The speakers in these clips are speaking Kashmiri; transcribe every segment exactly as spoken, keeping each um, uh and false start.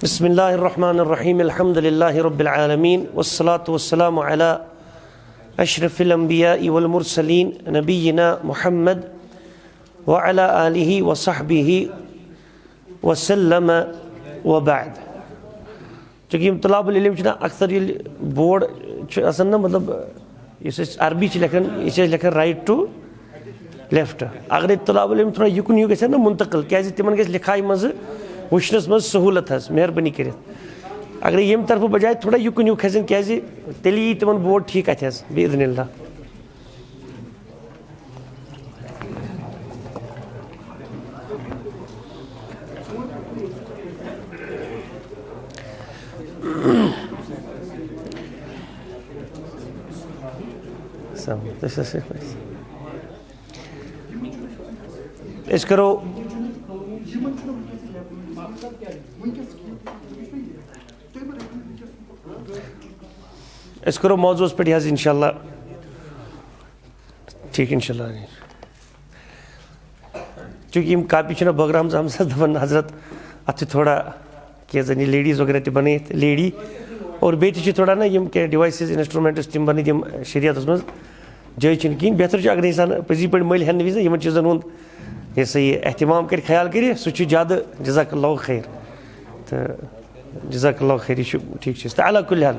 بسم الله الرحمن الرحيم. الحمد لله رب العالمين، والصلاة والسلام على أشرف الأنبياء والمرسلين، نبينا محمد وعلى آله وصحبه وسلم، وبعد. چونکہ یِم طلاب العلم چھِنہ اکثر ییٚلہِ بورڈ چھُ آسان نہ، مطلب، یُس أسۍ عربی چھِ لیکھان، یہِ چھِ أسۍ لیکھان right to left. اگرے طلاب العلم تھوڑا یُکُن ہیوٗ گژھِ ہا نہ منتقل، کیازِ تِمن گژھِ لکھایہِ منٛزٕ وٕچھنس منٛز سہوٗلت حظ، مہربٲنی کٔرِتھ۔ اگرے ییٚمہِ طرفہٕ بجایہِ تھوڑا یُکُن ہیوٗ کھسن، کیازِ تیٚلہِ یی تِمن بورڈ ٹھیٖک اتھِ حظ، باذن اللہ۔ أسۍ کرو، أسۍ کرو موضوعس پٮ۪ٹھ یہِ حظ، انشاءاللہ۔ ٹھیٖک، انشاءاللہ۔ چونکہ یِم کاپی چھِنہ بٲگرام زامژٕ، دَپان حضرت، اَتھ چھِ تھوڑا کینٛہہ زَن یہِ لیڈیٖز وغیرہ تہِ بَنٲیِتھ، لیڈی، اور بیٚیہِ تہِ چھِ تھوڑا نہ یِم کینٛہہ ڈیوایسز، انسٹرومنٹس تِم بَنٲیِتھ یِم شریعتس منٛز جٲیز چھِنہٕ کِہیٖنۍ۔ بہتر چھُ اگر اِنسان پٔزی پٲٹھۍ مٔلۍ ہٮ۪نہٕ وِزِ یِمن چیٖزن ہُنٛد یہِ سا یہِ اہتمام کَرِ، خیال کَرِ، سُہ چھُ زیادٕ۔ جزاک اللہ خیر۔ تہٕ جزاک اللہ خیر، یہِ چھُ ٹھیٖک چیٖز۔ تہٕ علی کُلہِ حال،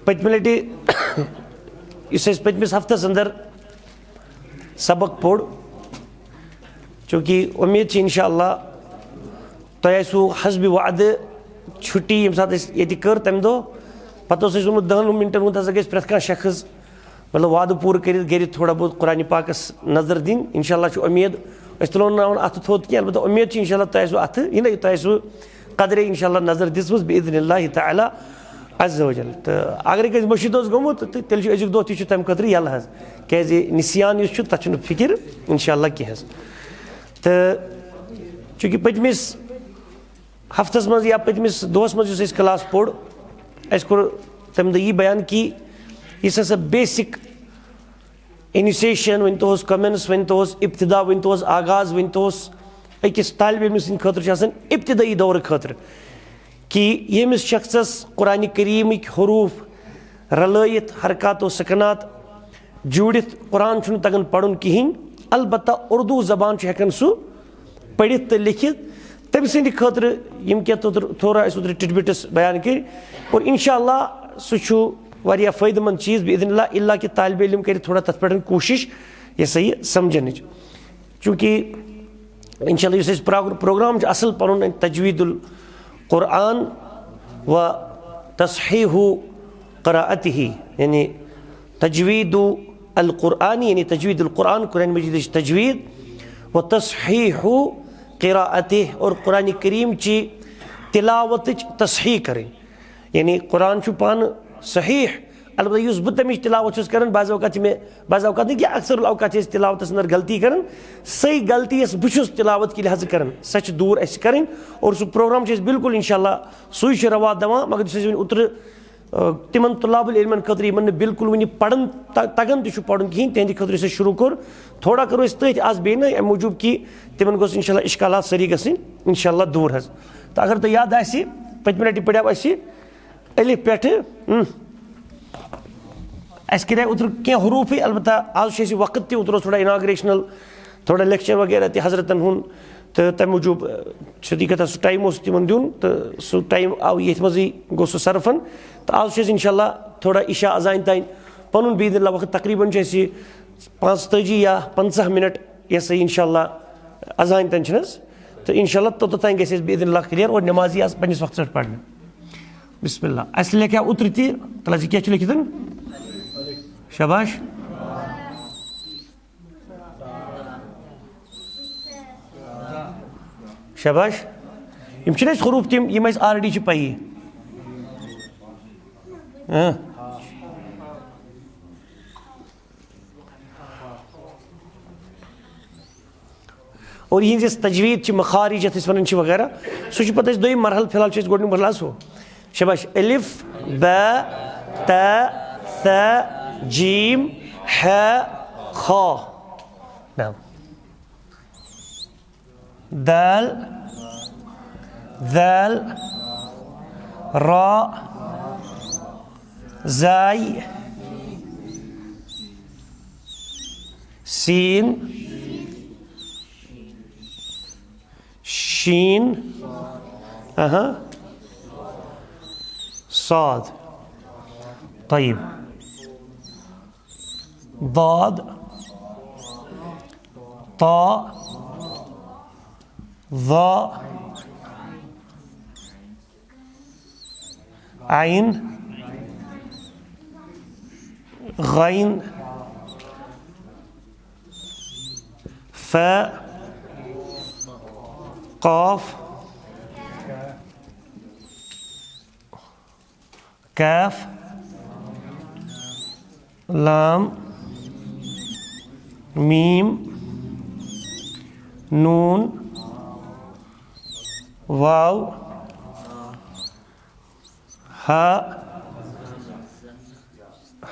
پٔتمہِ لٹہِ یُس اَسہِ پٔتمِس ہفتس اندر سبق پوٚر، چونکہ اُمید چھِ انشاءاللہ تۄہہِ آسِوٕ حسبِ وعدٕ چھُٹی ییٚمہِ ساتہٕ اَسہِ ییٚتہِ کٔر تَمہِ دۄہ، پتہٕ اوس اَسہِ ووٚنمُت دَہَن مِنٹَن ہُنٛد ہسا گژھِ پرٛٮ۪تھ کانٛہہ شخص، مطلب، وعدٕ پوٗرٕ کٔرِتھ گرِ تھوڑا بہت قرآنِ پاکس نظر دِنۍ۔ انشاءاللہ چھُ اُمید، أسۍ تُلو نہٕ ناوُن اَتھٕ تھوٚد کینٛہہ، البتہ اُمید چھِ انشاءاللہ تۄہہِ آسِوٕ اَتھٕ، یہِ نہ، تۄہہِ آسِوٕ قدرے انشاءاللہ نظر دِژمٕژ باذن اللہ تعالیٰ عز و جل۔ تہٕ اگرے کٲنٛسہِ مٔشِتھ اوس گوٚمُت، تہٕ تیٚلہِ چھُ أزیُک دۄہ تہِ چھُ تَمہِ خٲطرٕ یَلہٕ حظ، کیازِ نسیان یُس چھُ، تَتھ چھُنہٕ فِکِر انشاءاللہ کینٛہہ حظ۔ تہٕ چونکہ پٔتمِس ہفتس منٛز یا پٔتمِس دۄہس منٛز یُس اَسہِ کلاس پوٚر، اَسہِ کوٚر تَمہِ دۄہ یہِ بیان کہِ یُس ہسا بیسک انیشیشن ؤنۍ توس، کمنس ؤنۍ توس، ابتدا ؤنۍ توس، آغاز ؤنۍ توس، أکِس طالب علمہٕ سٕنٛدِ خٲطرٕ چھُ آسان ابتدٲیی دورٕ خٲطرٕ کہِ ییٚمِس شخصس قرآنِ کریٖمٕکۍ حروٗف رلٲیِتھ، حرکات و سکنات جوٗڑِتھ قرآن چھُنہٕ تگان پرُن کِہیٖنۍ، البتہ اردو زبان چھُ ہٮ۪کان سُہ پٔرِتھ تہٕ لیکھِتھ۔ تٔمۍ سٕنٛدِ خٲطرٕ یِم کینٛہہ توتر-، تھوڑا اَسہِ اوترٕ ٹِڈبِٹٕس بیان کٔرۍ، اور انشاءاللہ سُہ چھُ واریاہ فٲیدٕ مند چیٖز باذن اللہ، اللہ کہِ طالب علم کَرِ تھوڑا تَتھ پٮ۪ٹھ کوٗشِش یہِ سا یہِ سَمجھنٕچ۔ چوٗنٛکہِ انشاءاللہ یُس اَسہِ پرٛاگ-، پروگرام چھُ اَصٕل پَنُن، تجوید القرآن و تصحیح قراءتہ، یعنی تجوید القرآن، یعنی تجوید القرآن، قرآن مجیدٕچ تجوید، و تصحیح قراءتہ، اور قرآن کریم چی تلاوتٕچ تصحیح کرٕنۍ۔ یعنی قرآن چھُ پانہٕ صحیح، البتہ یُس بہٕ تَمِچ تلاوت چھُس کران، بعض اوقات چھِ مےٚ، بعض اوقات نہٕ کینٛہہ، اکثر الاوقات چھِ أسۍ تلاوتَس اندر غلطی کران۔ سۄے غلطی یۄس بہٕ چھُس تلاوت کہِ لحاظہٕ کران، سۄ چھِ دوٗر اَسہِ کرٕنۍ۔ اور سُہ پروگرام چھُ اَسہِ بالکل انشاءاللہ سُے چھُ روا دوا، مگر یُس اَسہِ وۄنۍ اوترٕ، آ، تِمن طلاب العلمن خٲطرٕ یِمن نہٕ بالکل وُنہِ پرن ت-، تگان تہِ چھُ پرُن کِہیٖنۍ، تِہنٛدِ خٲطرٕ یُس اَسہِ شروع کوٚر، تھوڑا کرو أسۍ تٔتھۍ آز بیٚیہِ نہٕ، اَمہِ موٗجوٗب کہِ تِمن گوٚژھ انشاءاللہ اشکالات سٲری گژھٕنۍ انشاءاللہ دوٗر حظ۔ تہٕ اگر تۄہہِ یاد آسہِ، پٔتمہِ لٹہِ پڑیو اَسہِ الف پٮ۪ٹھٕ، اۭں، اَسہِ کَرے اوترٕ کینٛہہ حروٗفٕے، البتہ آز چھُ اَسہِ وقت تہِ، اوترٕ اوس تھوڑا اناگریشنل، تھوڑا لیکچر وغیرہ تہِ حضرتن ہُنٛد، تہٕ تَمہِ موٗجوٗب، آ، چھُ یہِ کَتھا سُہ ٹایم اوس تِمن دیُن، تہٕ سُہ ٹایم آو ییٚتھۍ منٛزٕے، گوٚو سُہ صرفن۔ تہٕ آز چھُ اَسہِ انشاءاللہ تھوڑا عشاء اذانہِ تام پَنُن باذن اللہ وقت، تقریباً چھُ اَسہِ پانٛژتٲجی یا پنٛژاہ منٹ یہِ ہسا یہِ انشاءاللہ اذانہِ تام چھِنہٕ حظ؟ تہٕ انشاءاللہ توٚتتھ تام گژھِ اَسہِ باذن اللہ کلیئر اور نماز یی آز پننِس وقتس پٮ۪ٹھ پرنہٕ۔ بسم اللہ۔ اَسہِ لیکھیا اوترٕ تہِ، تَلہٕ حظ یہِ کیٛاہ چھُ لیکھِتھ؟ شاباش۔ شاباش۔ یِم چھِنہٕ اَسہِ حروٗف تِم، یِم اَسہِ already چھِ پَیی۔ ہاں۔ اور یِہنٛز یۄس تجوید چھِ، مخارج یَتھ أسۍ وَنان چھِ وغیرہ، سُہ چھُ پَتہٕ اَسہِ دوٚیِم مرحلہٕ، فی الحال چھُ اَسہِ گۄڈٕنیُک مرحلہٕ اَسہِ ہُہ۔ شاباش، الف، با، تا، ثا، جیم، ہا، خا۔ نعم۔ دال، ذال، را، زاے، سین، شین، اہا، صاد۔ طيب۔ ضاد، طاء، ظاء، عين، غين، فاء، قاف، كاف، لام، ميم، نون، واو، ہا،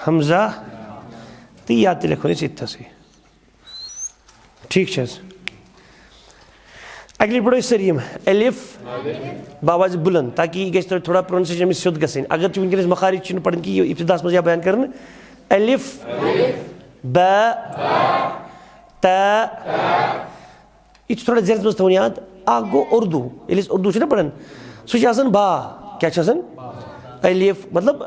ہمزہ، تہٕ یا تہِ لیکھو أسۍ ییٚتہِ تھسٕے۔ ٹھیٖک چھِ حظ؟ اَگلی پَرو أسۍ سٲری یِم۔ الف، بآواز بُلنٛد، تاکہِ یہِ گژھِ تۄہہِ تھوڑا pronunciation أمِس سیوٚد گژھٕنۍ۔ اگر تہِ وٕنکیٚنَس مخارج چھِنہٕ پَران کینٛہہ، یہِ ابتداہَس منٛز یا بیان کَرنہٕ۔ الف، با، تا، یہِ چھُ تھوڑا ذہنَس منٛز تھاوُن یاد۔ اَکھ گوٚو اُردو، ییٚلہِ أسۍ اُردو چھِنہ پَران، سُہ چھُ آسان با۔ کیٛاہ چھُ آسان؟ الف، مطلب،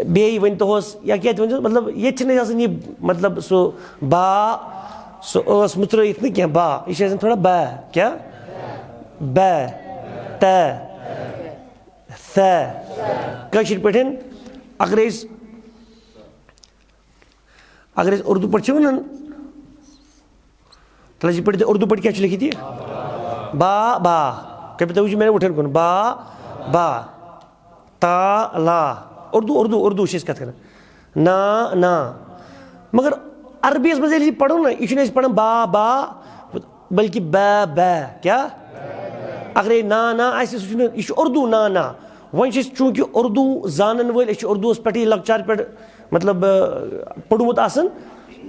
بیٚیہِ ؤنۍ توہَس یا کینٛہہ تہِ ؤنۍ توہَس، مطلب، ییٚتہِ چھِنہٕ آسان یہِ، مطلب، سُہ با، سُہ ٲس مٕژرٲیِتھ نہٕ کینٛہہ، با۔ یہِ چھِ آسان تھوڑا با۔ کیٛاہ؟ با، تا، ثا۔ کٲشِر پٲٹھۍ، اگر أسۍ، اگر أسۍ اُردو پٲٹھۍ چھِ وَنان، تیٚلہِ چھِ پٲٹھۍ اُردو پٲٹھۍ کیٛاہ چھُ لیکھِتھ یہِ؟ با، با۔ کٔرِو تُہۍ وٕچھِو مےٚ وٕٹھَن کُن۔ با، با۔ تا، لا۔ اُردو، اُردو، اُردو چھِ أسۍ کَتھ کَران۔ نا، نا۔ مگر عربی یَس منٛز ییٚلہِ یہِ پَرو نہ، یہِ چھُنہٕ أسۍ پَران با، با، بلکہِ با، با۔ کیٛاہ؟ اگرے نا، نا آسہِ، سُہ چھُنہٕ، یہِ چھُ اُردو نا، نا۔ وۄنۍ چھِ أسۍ چوٗنٛکہِ اُردو زانَن وٲلۍ، أسۍ چھِ اُردوٗوَس پٮ۪ٹھٕے لۄکچار پٮ۪ٹھ، مطلب، پوٚرمُت آسان،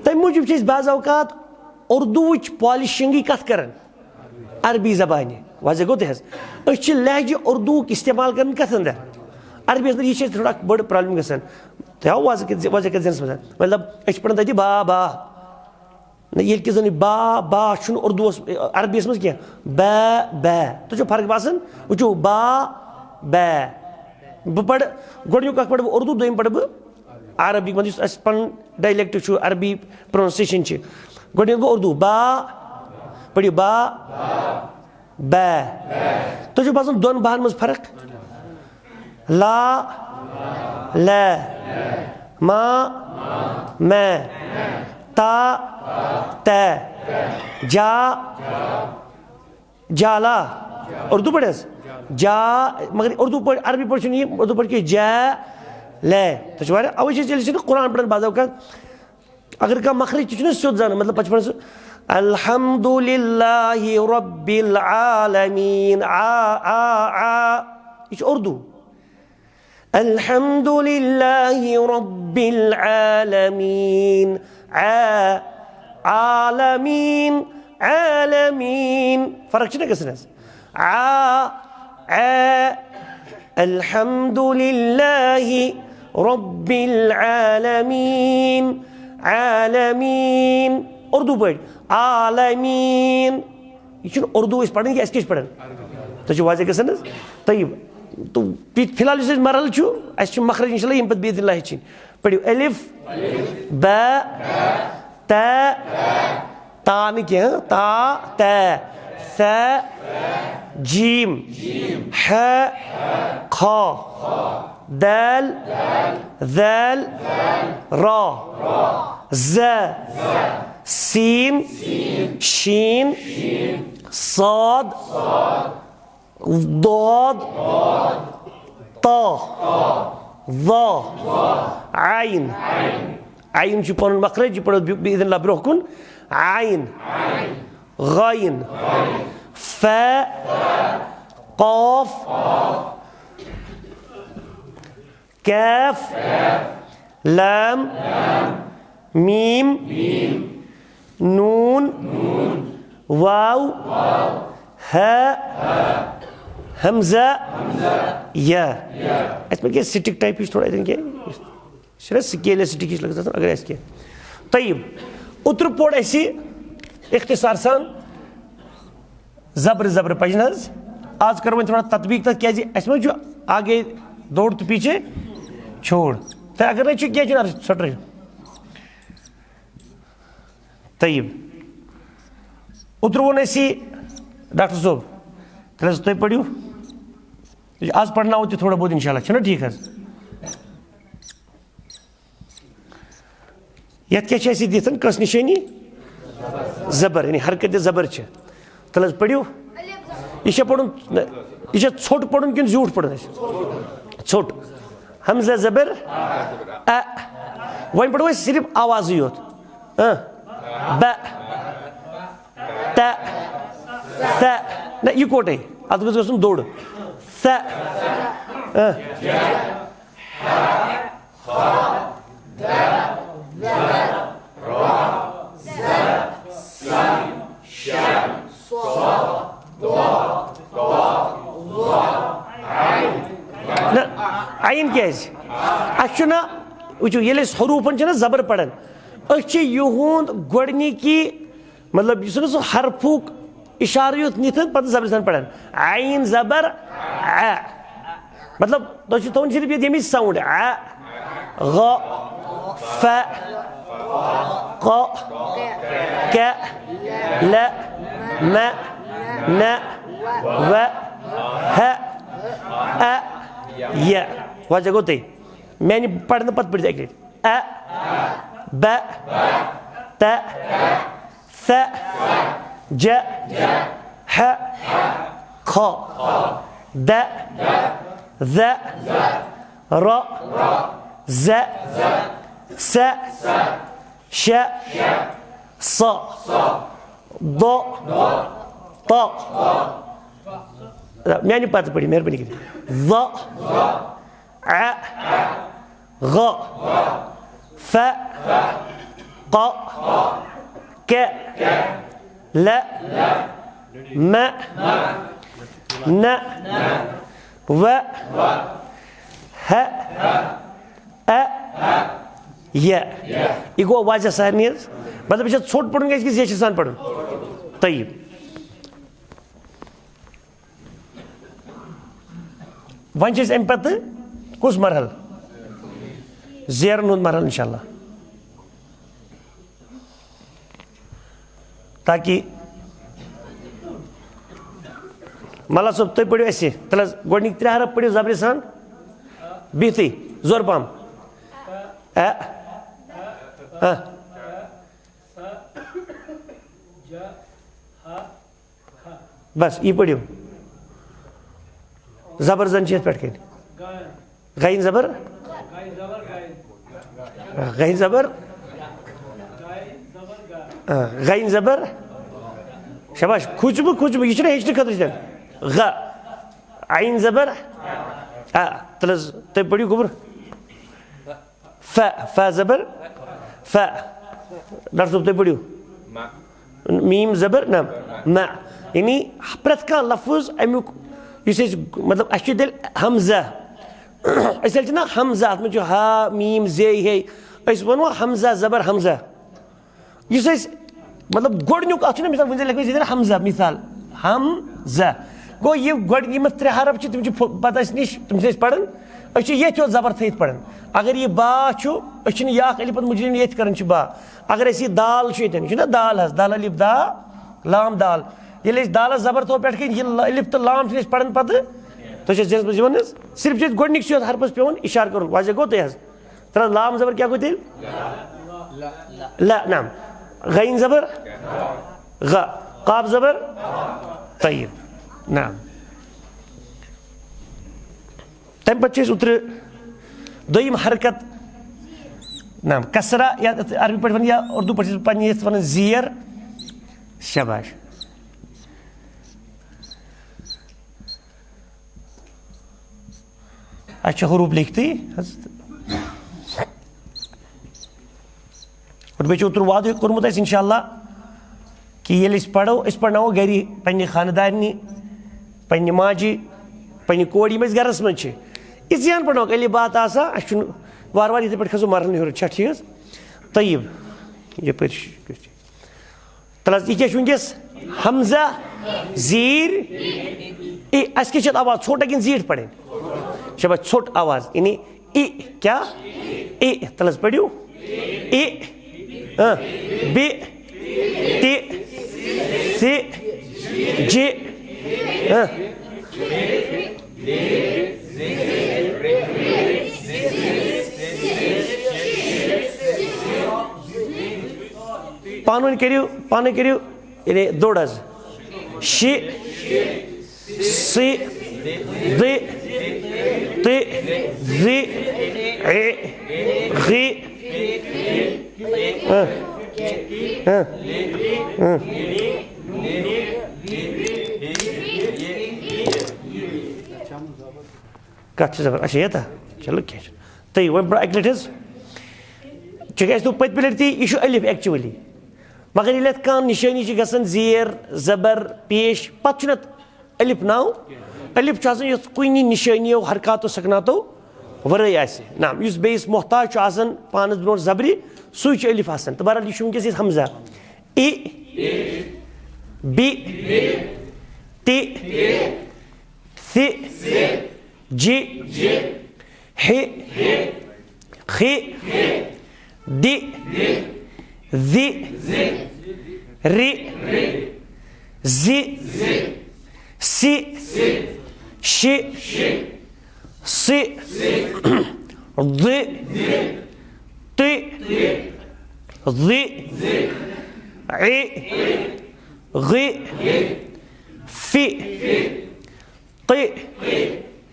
تَمہِ موٗجوٗب چھِ أسۍ بعض اوقات اُردوٗوٕچ پالِشِنٛگٕے کَتھ کَران۔ عربی زبانہِ۔ واضح گوٚو تۄہہِ حظ؟ أسۍ چھِ لہجہِ اُردوٗوُک استعمال کران کَتھ اندر؟ عربی اندر۔ یہِ چھِ اَسہِ تھوڑا بٔڑ problem گژھان۔ تۄہہِ آو واضح کٔرِتھ، واضح کٔرِتھ ذہنَس منٛز۔ مطلب، أسۍ چھِ پَران تَتہِ با، با۔ نہ، ییٚلہِ کہِ زَن یہِ با، با چھُنہٕ اُردوٗوَس، عربیَس منٛز کینٛہہ۔ با، با۔ تۄہہِ چھو فرق باسان؟ وٕچھِو، با، با۔ بہٕ پَرٕ، گۄڈٕنیُک اَکھ پَرٕ بہٕ اُردو، دوٚیِم پَرٕ بہٕ عربی، مطلب، یُس اَسہِ پَنُن dialect چھُ، عربی pronunciation چھِ۔ گۄڈٕنیُک گوٚو اُردو، با، پٔرِو با، با۔ تۄہہِ چھُو باسان دۄن باہَن منٛز فرق؟ لا، لا، ما، ما، تا، تا، جا، جالا۔ اردو پٲٹھۍ حظ؟ جا، مگر اردو پٲٹھۍ، عربی پٲٹھۍ چھُنہٕ یہِ، اردو پٲٹھۍ کیٛاہ؟ جا، لے۔ تُہۍ چھِو واریاہ، اَوَے چھِ أسۍ، ییٚلہِ چھِنہٕ قرآن پَران بعض اوقات، اگر کانٛہہ مخرج تہِ چھُنہٕ سیوٚد زانان، مطلب، پَتہٕ چھِ پَران سُہ، الحمد للہ رب العالمین، آ، آ، آ۔ یہِ چھُ اردو۔ الحمد للہ رب العالمین۔ آ، عالمین، عالمین۔ فرق چھِ نہ گژھان حظ؟ آ، آ، الحمد للہ رب العالمین، عالمین۔ اردو پٲٹھۍ، عالمین۔ یہِ چھُنہٕ اردو أسۍ پران، یہِ اَسہِ کیٛاہ چھِ پران؟ تۄہہِ چھُ واضح گژھان حظ؟ طیب۔ تو فی الحال یُس اَسہِ مرحلہٕ چھُ، اَسہِ چھُ مخرج انشاءاللہ ییٚمہِ پتہٕ باذن اللہ ہیٚچھِنۍ۔ پٔرِو الف، با، تا، تا نہٕ کینٛہہ، تا، تا، ثا، جیم، ح، خا، دال، ذال، را، ز، سین، شین، صاد، ضاد، طا، ظا، عین۔ عین چھُ پنُن مخرج، یہِ پرو بِ-، باذن اللہ برونٛہہ کُن۔ عین، غین، فا، قاف، کاف، لام، میم، نون، واو، ہا، ہمزہ یا۔ اَتھ منٛز کیٛاہ سٹک ٹایپ ہِش تھوڑا اَتٮ۪ن کیٛاہ؟ یہِ چھُنہ سکیل یا سٹک ہِش لٔگِتھ آسان، اگر آسہِ کینٛہہ۔ طیب، اوترٕ پوٚر اَسہِ اختصار سان زبر زبر پَزِ نہ حظ؟ آز کَرو وۄنۍ تھوڑا تطبیق تَتھ، کیٛازِ اَسہِ منٛز چھُ آگے دوڑ تہٕ پیچھے چھوڑ۔ تہٕ اگر نہٕ چھُ کینٛہہ چھُنہٕ، اَدٕ سۄ ترٛٲیِو۔ طیب۔ اوترٕ ووٚن اَسہِ یہِ، ڈاکٹر صٲب، تیٚلہِ حظ تُہۍ پٔرِو۔ آز پَرناوو تہِ تھوڑا بہت اِنشاء اللہ، چھُنہ ٹھیٖک حظ؟ یَتھ کیٛاہ چھِ اَسہِ دِتھ؟ کٔژ نِشٲنی؟ زبر، یعنی حرکت زبر چھِ۔ تیٚلہِ حظ پٔرِو۔ یہِ چھا پَرُن، یہِ چھا ژھوٚٹ پَرُن کِنہٕ زیوٗٹھ پَرُن اَسہِ؟ ژھوٚٹ۔ ہمزہ زبر اَ۔ وۄنۍ پَرو أسۍ صرف آوازٕے یوت۔ اَ، بَ، تَ، ثَ۔ نہ، یِکوَٹَے۔ اَتھ گوٚژھ گژھُن دوٚر۔ ثَ۔ اَ۔ نہ، عین کیٛازِ؟ اَسہِ چھُنہ، وٕچھِو، ییٚلہِ أسۍ حروٗفَن چھِنہ زبر پَران، أسۍ چھِ یِہُنٛد گۄڈٕنِکی، مطلب، یُس نہٕ سُہ حرفُک اِشارٕ یوت نِتھ پَتہٕ زبر سان پَران۔ عین زبر ع۔ مطلب، تۄہہِ چھُ تھاوُن صرف ییٚتہِ ییٚمِچ sound۔ ع، غ، ف، ق، ک، ل، م، ن، و، ہ، ا، ی۔ وجہ گوٚو تُہۍ۔ میانہِ پرنہٕ پتہٕ پٔرِو اَکہِ لٹہِ۔ ا، ب، ت، ث، ج، ح، خ، د، ذ، ر، ز، س، ش، ص، ض، ط۔ میانہِ پتہٕ پٔرِو، مہربٲنی کٔرِتھ۔ ظ، ع، غ، ف، ق، ک، ل، م، ن، و، ہ، ا، ی۔ یہِ گوٚو واضح سارنٕے حظ؟ مطلب، یہِ چھا ژھوٚٹ پَرُن گژھِ کِنہٕ زیچھِ سان پَرُن؟ طیب۔ وۄنۍ چھِ أسۍ اَمہِ پَتہٕ کُس مرحلہٕ؟ زیرَن ہُنٛد مرحلہٕ، اِنشاء اللہ۔ تاکہِ ملا صٲب، تُہۍ پٔرِو اَسہِ۔ تَلہٕ حظ، گۄڈٕنِکۍ ترٛےٚ حرف پٔرِو زبرِ سان، بِہتٕے، زورٕ پَہَم۔ اَ، اَ۔ بس، یہِ پٔرِو۔ زبر زن چھِ یَتھ پٮ۪ٹھ کَنہِ۔ غین زبر۔ غین زبر۔ آ، غین زبر۔ شاباش، کھوٗژِو مہٕ، کھوٗژِو مہٕ، یہِ چھُنہٕ ہیٚچھنہٕ خٲطرٕ چھِ تیٚلہِ۔ غ۔ عین زبر۔ آ، تیٚلہِ حظ، تُہۍ پٔرِو گوٚبُر۔ ف، ف زبر، ف۔ ڈاکٹر صٲب، تُہۍ پٔرِو۔ میم زبر، نہ، مہ۔ یعنی پرٛٮ۪تھ کانٛہہ لفظ اَمیُک، یُس أسۍ، مطلب، اَسہِ چھُ تیٚلہِ ہمزہ۔ أسۍ ییٚلہِ چھِ نہ ہمزہ، اَتھ منٛز چھُ ہا، میم، زے، ہے۔ أسۍ وَنو ہمزہ زبر ہمزہ۔ یُس أسۍ، مطلب، گۄڈٕنیُک اَتھ چھُنہ مثال، وٕنۍ زَن لیکھو أسۍ ییٚتٮ۪ن ہمزہ، مثال، ہمزہ۔ گوٚو، یہِ گۄڈٕ یِم اَتھ ترٛےٚ حرف چھِ، تِم چھِ پھو-، پَتہٕ اَسہِ نِش، تِم چھِ أسۍ پَران۔ أسۍ چھِ ییٚتھۍ یوت زبر تھٲیِتھ پَران۔ اگر یہِ با چھُ، أسۍ چھِنہٕ یہِ اَکھ الِف پَتہٕ مُجرِم ییٚتھۍ کَران چھِ با۔ اگر اَسہِ یہِ دال چھُ ییٚتٮ۪ن، یہِ چھُنہ دال حظ، دال الِف دا، لام دال۔ ییٚلہِ أسۍ دالَس زبر تھوٚو پٮ۪ٹھ کَنۍ، یہِ ل-، الِف تہٕ لام چھِنہٕ أسۍ پَران پَتہٕ۔ تۄہہِ چھا ذہنَس منٛز یِوان حظ؟ صرف چھِ أسۍ گۄڈٕنِکسٕے یوت حرفَس پٮ۪وان اِشارٕ کَرُن۔ واضح گوٚو تۄہہِ حظ؟ ترٛا لام زبر کیٛاہ گوٚو تیٚلہِ؟ ل، نعم۔ غین زبر؟ غ۔ قاف زبر؟ طیب۔ نعم۔ تَمہِ پَتہٕ چھِ أسۍ اوترٕ دوٚیِم حرکت، نعم، کسرہ، یا عربی پٲٹھۍ وَنان یا اردو پٲٹھۍ چھِ پَنٕنۍ یَتھ وَنان زیر۔ شاباش۔ اَسہِ چھِ حروٗف لیکھتٕے حظ۔ اور بیٚیہِ چھُ اوترٕ وعدٕ کوٚرمُت اَسہِ، اِنشاء اللہ، کہِ ییٚلہِ أسۍ پَرو، أسۍ پَرناوو گَری پنٛنہِ خانٛدارنہِ، پنٛنہِ ماجہِ، پننہِ کورِ یِم أسۍ گرس منٛز چھِ، یِژھٕے ہن پرناوکھ۔ الف با تا سا، اَسہِ چھُنہٕ وارٕ وارٕ یِتھٕے پٲٹھۍ کھسو مرحلن ہیوٚر، چھا ٹھیٖک حظ؟ طیب، یپٲرۍ چھُ، تَلہٕ حظ، یہِ کیٛاہ چھُ وٕنکیٚس؟ حمزہ زیٖر ای۔ اَسہِ کیٛاہ چھِ اَتھ آواز ژھوٚٹ کِنہٕ زیٖٹھ پَرٕنۍ؟ شاباش، ژھوٚٹ آواز، یعنی ای۔ کیٛاہ؟ ای۔ تَلہٕ حظ پٔرِو۔ ای، اۭں، بِ، تِ، ثِ، جِ، اۭں۔ پانہٕ ؤنۍ کٔرِو، پانہٕ ؤنۍ کٔرِو، یعنی دوٚر حظ۔ شِ، ثِ، دِ، تِ، ذِ، عِ، غِ۔ اۭں، اۭں، اۭں۔ کتھ چھِ زبر؟ اچھا، یوٗتاہ؟ چلو، کینٛہہ چھُنہٕ۔ تُہۍ وۄنۍ برٛونٛہہ اَکہِ لٹہِ حظ، چونکہ اَسہِ دوٚپ پٔتمہِ لٹہِ تہِ، یہِ چھُ الف actually۔ مگر ییٚلہِ اَتھ کانٛہہ نِشٲنی چھِ گژھان، زیر، زبر، پیش، پتہٕ چھُنہٕ اَتھ الف ناو۔ الف چھُ آسان یُس کُنہِ نِشٲنیو، حرکاتو، سکناتو ورٲے آسہِ۔ نعم، یُس بیٚیِس محتاج چھُ آسان پانس برٛونٛہہ زبرِ، سُے چھُ الف آسان۔ تہٕ بہرحال، یہِ چھُ وٕنکیٚس ییٚتہِ حمزہ۔ ای، بِ، تِ، ثِ، جِ، حِ، خِ، دِ، ذِ، رِ، زِ، سِ، شِ، صِ، ضِ، تِ، ظِ، عِ، غِ، فِ، قِ،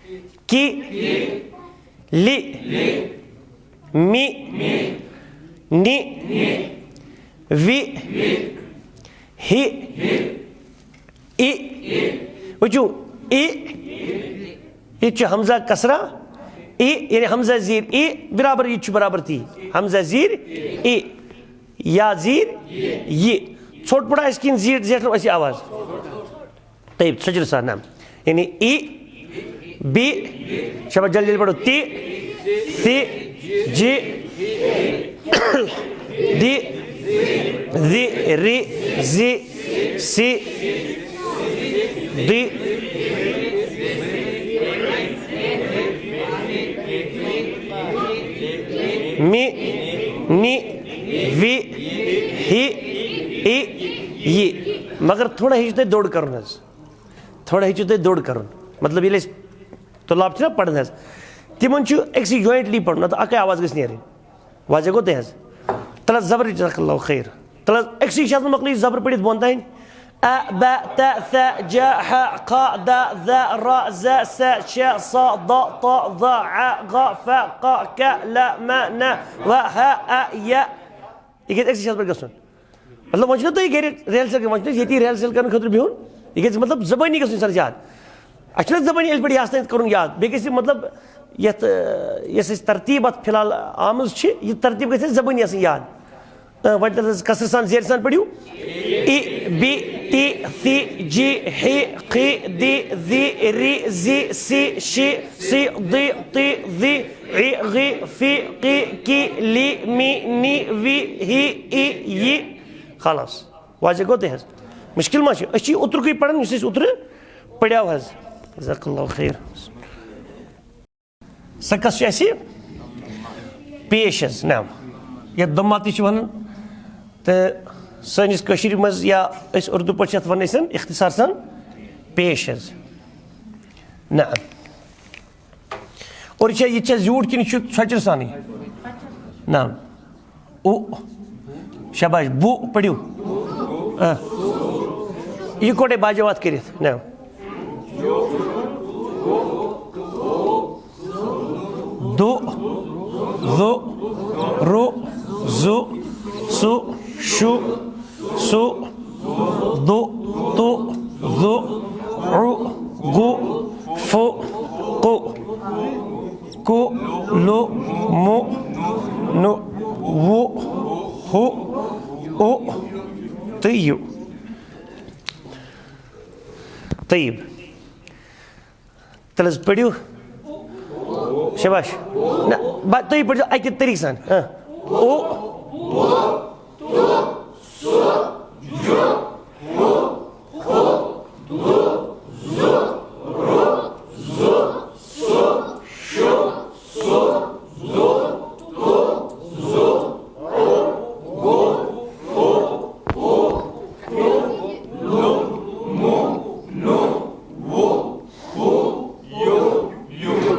کِ، لِ، مِ، نِ، وِ، ہِ، اِ۔ وٕچھِو، اِ، یہِ چھُ حمزہ کسرہ، اِ، یعنی حمزہ زیر اِ برابر، یہِ چھُ برابر تی۔ حمزہ زیر اِ، یا زیر یہِ۔ ژھوٚٹ پوٚر آسہِ کِنہٕ زیٖٹھ زیٹھ اَسہِ آواز؟ طیب، سجر سان نام۔ یعنی ای، بی، شاباش، جلدی جلدی پڑھو۔ تی، ثی، جی، دی، ذی، ری، زی، سی، دی، می، نی، وی، ہی، ای، یی۔ مگر تھوڑا ہیٚچھِو تُہۍ دوٚر کرُن حظ۔ تھوڑا ہیٚچھِو تُہۍ دوٚر کرُن۔ مطلب، ییٚلہِ أسۍ طلاب چھِنہ پران حظ، تِمن چھُ أکسٕے jointly پرُن، نتہٕ اکٕے آواز گژھِ نیرٕنۍ۔ واضح گوٚو تۄہہِ حظ؟ تَلہٕ حظ زبر، جزاک اللہ خیر۔ تَلہٕ حظ أکسٕے چھِ آسان مۄکلٕے زبر پٔرِتھ بۄن تام۔ ا، ب، ت، ث، ج، ح، خ، د، ذ، ر، ز، س، ش، ص، ض، ط، ظ، ع، غ، ف، ق، ک، ل، م، ن، و، ح، ا، ی۔ یہِ گژھِ أکسٕے چھِ اَتھ پٮ۪ٹھ گژھُن۔ مطلب، وۄنۍ چھُنہ تُہۍ گرِ rehearsal کران، وۄنۍ چھُنہ ییٚتی rehearsal کرنہٕ خٲطرٕ بِہُن، یہِ گژھِ، مطلب، زبٲنی گژھُن اِنسانَس یاد۔ اَسہِ چھُنہ زبٲنی الف پٮ۪ٹھ یہِ آسان کرُن یاد، بیٚیہِ گژھِ، مطلب، یَتھ، یۄس اَسہِ ترتیٖب اَتھ فی الحال آمٕژ چھِ، یہِ ترتیٖب گژھِ اَسہِ زبٲنی آسٕنۍ یاد۔ اۭں، وۄنۍ تَتھ کثرٕ سان، زیرِ سان پٔرِو۔ ای، بی، تی، ثی، جی، حی، قی، دی، ذی، ری، زی، سی، شی، سی، دی، تی، ذی، عی، غی، فی، قی، کی، لی، می، نی، وی، ہی، ای، یی۔ خلاص۔ واضح گوٚو تۄہہِ حظ؟ مُشکِل ما چھُ؟ أسۍ چھِ یہِ اوترُکُے پران، یُس اَسہِ اوترٕ پریو حظ۔ جزاک اللہ خیر۔ سۄ کس چھِ اَسہِ پیش حظ؟ نہ، یَتھ ضمہ تہِ چھِ وَنان، تہٕ سٲنِس کٔشیٖرِ منٛز یا أسۍ اُردو پٲٹھۍ چھِ یَتھ وَنان أسۍ اختصار سان پیش حظ۔ نہ۔ اور یہِ چھا، یہِ چھا زیوٗٹھ کِنہٕ یہِ چھُ ژھۄچرٕ سانٕے؟ نہ۔ اُ۔ شاباش، بُ پٔرِو۔ آ۔ یہِ کوٚڑے باجو اَتھ کٔرِتھ۔ نہ۔ دُ، ذُ، رُ، زُ، سُ، شُ، سُ، دُ، تُ، ذُ، عُ، گُ، فُ، قُ، کُ، لُ، مُ، نُ، وُ، ہُ، اُ تہٕ یُ۔ طیب۔ تیٚلہِ حظ پٔرِو۔ شاباش۔ نہ، بہ-، تُہۍ پٔرِو اَکہِ طریٖقہٕ سان۔ ہاں۔ او۔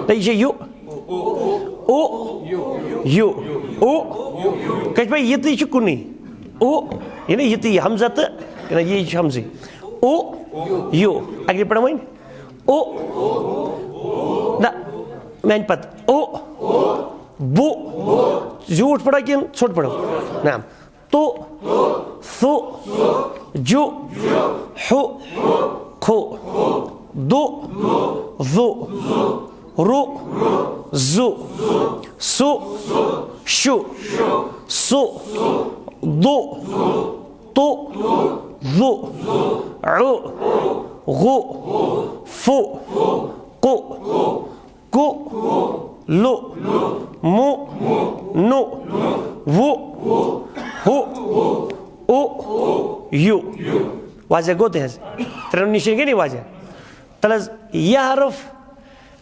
تہٕ یہِ چھُ یُ۔ او۔ یُ۔ او۔ کَتہِ پٮ۪ٹھ یہِ تہِ چھُ کُنُے۔ او۔ یعنی یہِ تہِ یہِ ہمزہ تہٕ، یعنی یہِ چھُ ہمزٕے۔ او۔ یُ۔ اَکہِ لَٹہِ پَرو وۄنۍ۔ او۔ نہ، میٛانہِ پَتہٕ۔ او۔ بُ۔ زیوٗٹھ پَرو کِنہٕ ژھوٚٹ پَرو؟ نہ۔ تو، سو، جو، ہو، کھو، دو، زو، رو، زو، سو، شو، سو، دو، تو، زو، عو، غو، فو، قو، کو، لو، مو، نو، وو، ہو، او، یو۔ واضح گوٚو تۄہہِ حظ؟ ترٛٮ۪ن نِش گٔے نہٕ واضح؟ تَلہٕ حظ، یہِ حرف،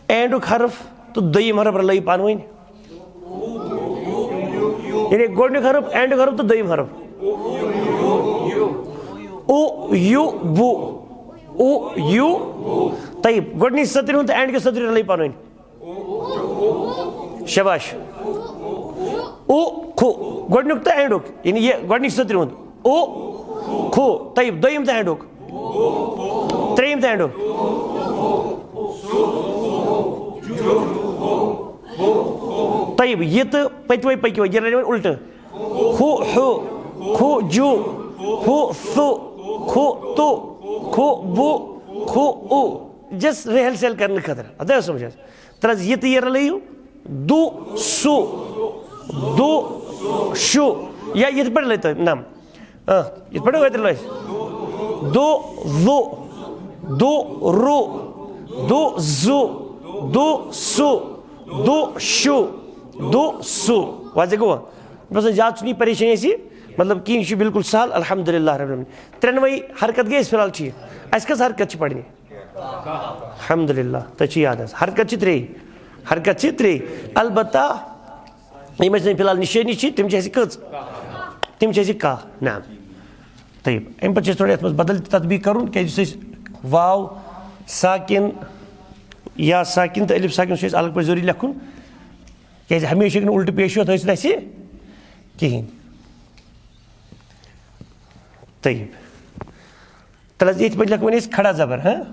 اینڈُک حرف تہٕ دوٚیِم حرف رلٲیِو پانہٕ ؤنۍ۔ یعنی گۄڈٕنیُک حرف، اینڈُک حرف تہٕ دوٚیِم حرف۔ او، یو، بو۔ او، یو۔ طیب، گۄڈٕنِچ سطرِ ہُنٛد تہٕ اینڈ کِس سطرِ رلٲیِو پانہٕ ؤنۍ۔ شاباش۔ او، کھو۔ گۄڈٕنیُک تہٕ اینڈُک۔ یعنی یہِ گۄڈٕنِچ سطرِ ہُنٛد۔ او، کھو۔ طیب، دوٚیِم تہٕ اینڈُک۔ ترٛیٚیِم تہٕ اینڈُک۔ طیب، یہِ تہٕ پٔتۍ وَے پٔکِو، یہِ رَنہِ وۄنۍ اُلٹہٕ۔ ہُہ، ہُہ، کھُ، جُ، ہُہ، سُہ، کھُ، تُ، کھُ، بُ، کھُ، اُ۔ Just رِہل سِہل کرنہٕ خٲطرٕ۔ اَدٕ حظ سَمجھ حظ۔ تَلہٕ حظ یہِ تہٕ یہِ رَلٲیِو۔ دُ، سُ، دُ، شُ۔ یا یِتھ پٲٹھۍ رَلٲیِو تُہۍ نَم۔ آ، یِتھ پٲٹھۍ اوترٕ لٲسۍ۔ دو، زو، دو، رو، دو، زو، دو، سو، دو، شو، دو، سو۔ واضح گوٚوا؟ بس زیادٕ چھُنہٕ یہِ پریشٲنی اَسہِ، مطلب، کِہیٖنۍ، یہِ چھُ بالکل سہل، الحمدللہ رب العالمین۔ ترٛٮ۪نوَے حرکت گٔے اَسہِ فی الحال ٹھیٖک۔ اَسہِ کٔژ حرکت چھِ پَرنہِ؟ الحمدللہ، تۄہہِ چھِ یاد حظ۔ حرکت چھِ ترٛے۔ حرکت چھِ ترٛے۔ البتہ یِم اَسہِ فی الحال نِشٲنی چھِ، تِم چھِ اَسہِ کٔژ؟ تِم چھِ اَسہِ کاہ۔ نعم۔ طیب۔ اَمہِ پَتہٕ چھِ اَسہِ تھوڑا یَتھ منٛز بدل تہِ تطبیٖق کَرُن، کیٛازِ یُس اَسہِ واو ساکِن یا ساکِن تہٕ الف ساکِن، سُہ چھُ اَسہِ الگ پٲٹھۍ ضروٗری لیکھُن، کیٛازِ ہمیشہِ ہیٚکہِ نہٕ اُلٹہٕ پیش یِتھ ٲسِتھ اَسہِ کِہیٖنۍ۔ طیب۔ تَلہٕ حظ، ییٚتہِ پٮ۪ٹھ لیکھو وۄنۍ أسۍ کھڑا زبر، ہاں؟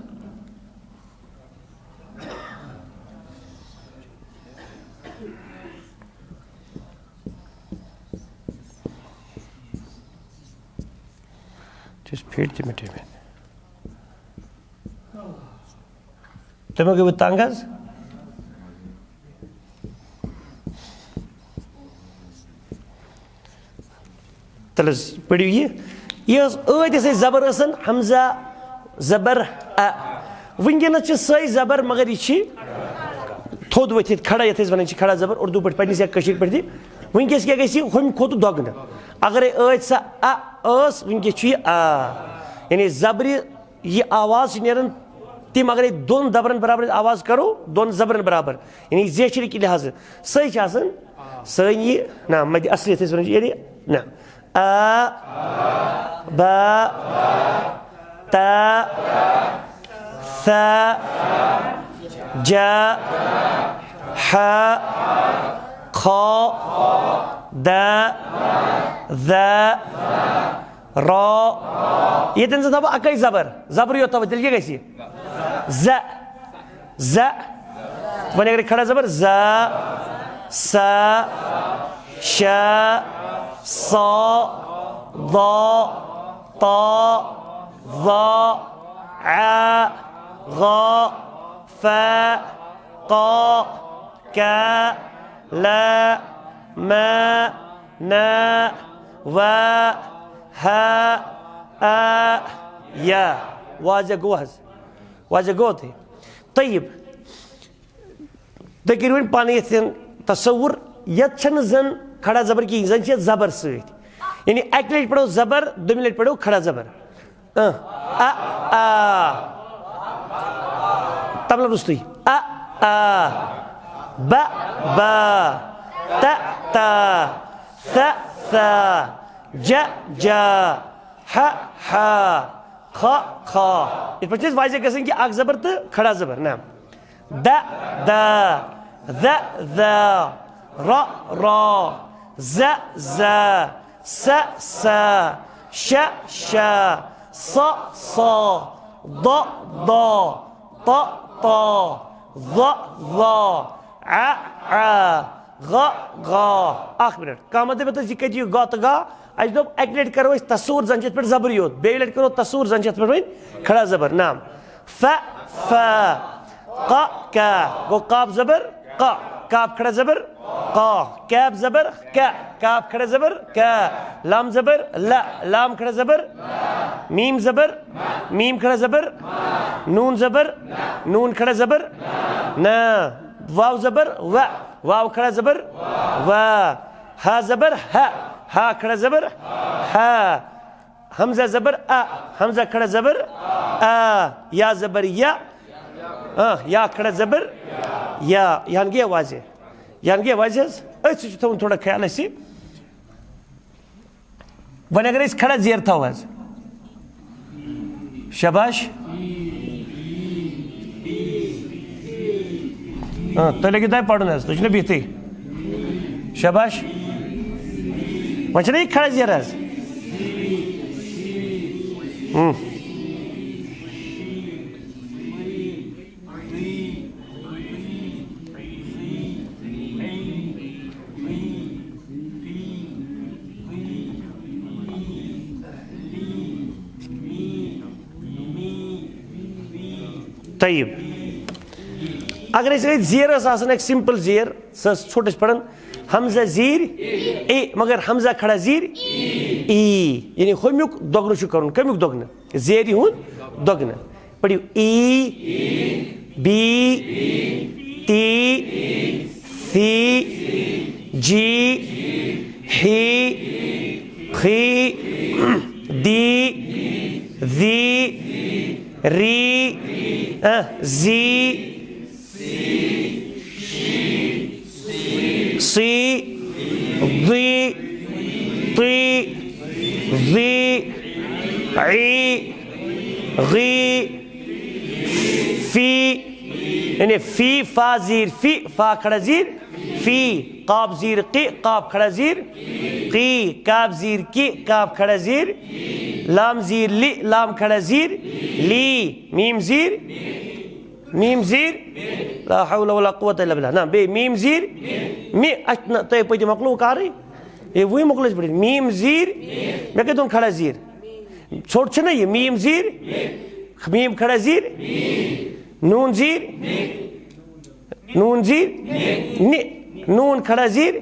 چھُس فِٹ تہِ مِٹے مےٚ۔ تُہۍ ما گٔیوٕ تنگ حظ؟ تَلہٕ حظ، پٔرِو یہِ۔ یہِ ٲس ٲدۍ ٲسۍ زبر ٲسن، ہمزہ زبر اَ۔ وٕنکیٚنَس چھِ سۄے زبر، مگر یہِ چھِ تھوٚد ؤتھِتھ، کھڑا، یَتھ أسۍ وَنان چھِ کھڑا زبر، اردو پٲٹھۍ پنٛنِس یا کٲشِر پٲٹھۍ تہِ۔ وٕنکیٚس کیٛاہ گژھِ یہِ؟ ہُمہِ کھۄتہٕ دۄگنہٕ۔ اگرے ٲدۍ سۄ اَ ٲس، وٕنکیٚس چھُ یہِ آ۔ یعنی زبرِ یہِ آواز چھِ نیران، تِم اگرے دۄن زبرن برابر آواز کرو، دۄن زبرن برابر، یعنی زیچھرِ کہِ لحاظہٕ، سۄے چھِ آسان سٲنۍ یہِ، نہ، مدِ اصلیت أسۍ وَنان چھِ، یعنی، نہ۔ آ، با، تا، سا، جا، ہا، خا، دا، زا، را۔ ییٚتٮ۪ن زَن تھاوٕ بہٕ اَکٕے زبر، زبرٕے یوت تھاوٕ بہٕ، تیٚلہِ کیٛاہ گژھِ؟ زَ۔ زَ۔ وۄنۍ اگر کھڑا زبر، زَ، سَ، شَ، ص، ض، ط، ظ، ع، غ، ف، ق، ک، ل، م، ن، و، ہ، ا، ی۔ واضح گوٚو حظ؟ واضح گوٚو تۄہہِ؟ طیب۔ تُہۍ کٔرِو وۄنۍ پانہٕ یَتھ تصوُر، یَتھ چھَنہٕ زَن کھڑا زبر کِہیٖنۍ، زَن چھِ یَتھ زبر سۭتۍ۔ یعنی اَکہِ لَٹہِ پَرو زبر، دوٚیمہِ لَٹہِ پَرو کھڑا زبر۔ اہ، اَ، آ۔ تَمہِ لَٹہِ روٚستُے۔ اَ، آ۔ بَ، با۔ تَ، تا۔ ثَ، ثا۔ جَ، جا۔ ہَ، ہا۔ خَ، خا۔ یِتھ پٲٹھۍ چھِ أسۍ واضح گژھان کہِ اَکھ زبر تہٕ کھڑا زبر۔ نہ۔ دَ، دا۔ ذَ، ذا۔ رَ، را۔ زَ، زا۔ سَ، سا۔ شَ، شا۔ صَ، صا۔ ضَ، ضا۔ طَ، طا۔ ظَ، ظا۔ عَ، عا۔ غَ، غا۔ اَکھ مِنَٹ۔ کانٛہہ ما دَپہِ تَس، یہِ کَتہِ یِیہِ گا تہٕ گا؟ اَسہِ دوٚپ، اَکہِ لَٹہِ کَرو أسۍ تصوُر، زَن چھِ یَتھ پٮ۪ٹھ زبر یوت، بیٚیہِ لَٹہِ کَرو تصوُر، زَن چھِ یَتھ پٮ۪ٹھ وۄنۍ کھڑا زبر۔ نعم۔ فَ، فا۔ قَ، کا۔ گوٚو قاف زبر قَ۔ کاف کھڑا زبر قا۔ کاف زبر کَ۔ کاف کھڑا زبر کَ۔ لام زبر لَ۔ لام کھڑا زبر۔ میٖم زبر۔ میٖم کھڑا زبر۔ نوٗن زبر۔ نوٗن کھڑا زبر۔ نہ۔ واو زبر وَ۔ واو کھڑا زبر وَ۔ ہا زبر ہَ۔ ہا کھڑا زبر ہَ۔ ہمزہ زبر اَ۔ ہمزہ کھڑا زبر اَ۔ یا زبر یَ۔ آ، یا کھڑا زبر یا۔ یہِ ہن گٔے واضح۔ یہِ ہن گٔے واضح حظ۔ أتھۍ سۭتۍ چھُ تھاوُن تھوڑا خیال اَسہِ۔ وۄنۍ اگر أسۍ کھڑا زیر تھاوو حظ۔ شاباش۔ آ، تُہۍ لٔگِو تۄہہِ پَرُن حظ، تُہۍ چھِو نہٕ بِہتھٕے۔ شاباش۔ وۄنۍ چھِنہ یہِ کھڑا زیر حظ؟ ہُم۔ طیب۔ اگر أسۍ أتھۍ زیر ٲس آسان، اکھ simple زیر، سۄ ٲس ژھوٚٹ أسۍ پران، ہمزہ زیٖر اے، مگر ہمزہ کھڑا زیٖر ای، یعنی ہُمیُک دۄگنہٕ چھُ کرُن۔ کمیُک دۄگنہٕ؟ زیرِ ہُنٛد دۄگنہٕ۔ پٔرِو ای، بی، تی، سی، جی، ہی، خی، دی، زی، ری، اہ، زی، سی، ضی، طی، ضی، عی، غی، فی، یعنی فی، فا زیر فی، فا کھڑا زیر فی، قاف زیر قی، قاف کھڑا زیر قی، کاف زیر کی، کاف کھڑا زیر، لام زیر لی، لام کھڑا زیر لی، میم زیر، میم زیر، لا حول ولا قوت الا باللہ۔ نہ، بیٚیہِ میم زیر می، اَتھ نہ، تۄہہِ پٔتِم مۄکلوو کارٕے۔ ہے، وٕنۍ مۄکلٲے پٔرِتھ۔ میم زیر، مےٚ کَتہِ ووٚن کھڑا زیر؟ ژھوٚٹ چھُنہ یہِ؟ میم زیر، میم کھڑا زیر، نوٗن زیر، نوٗن زیر، نِ، نوٗن کھڑا زیر،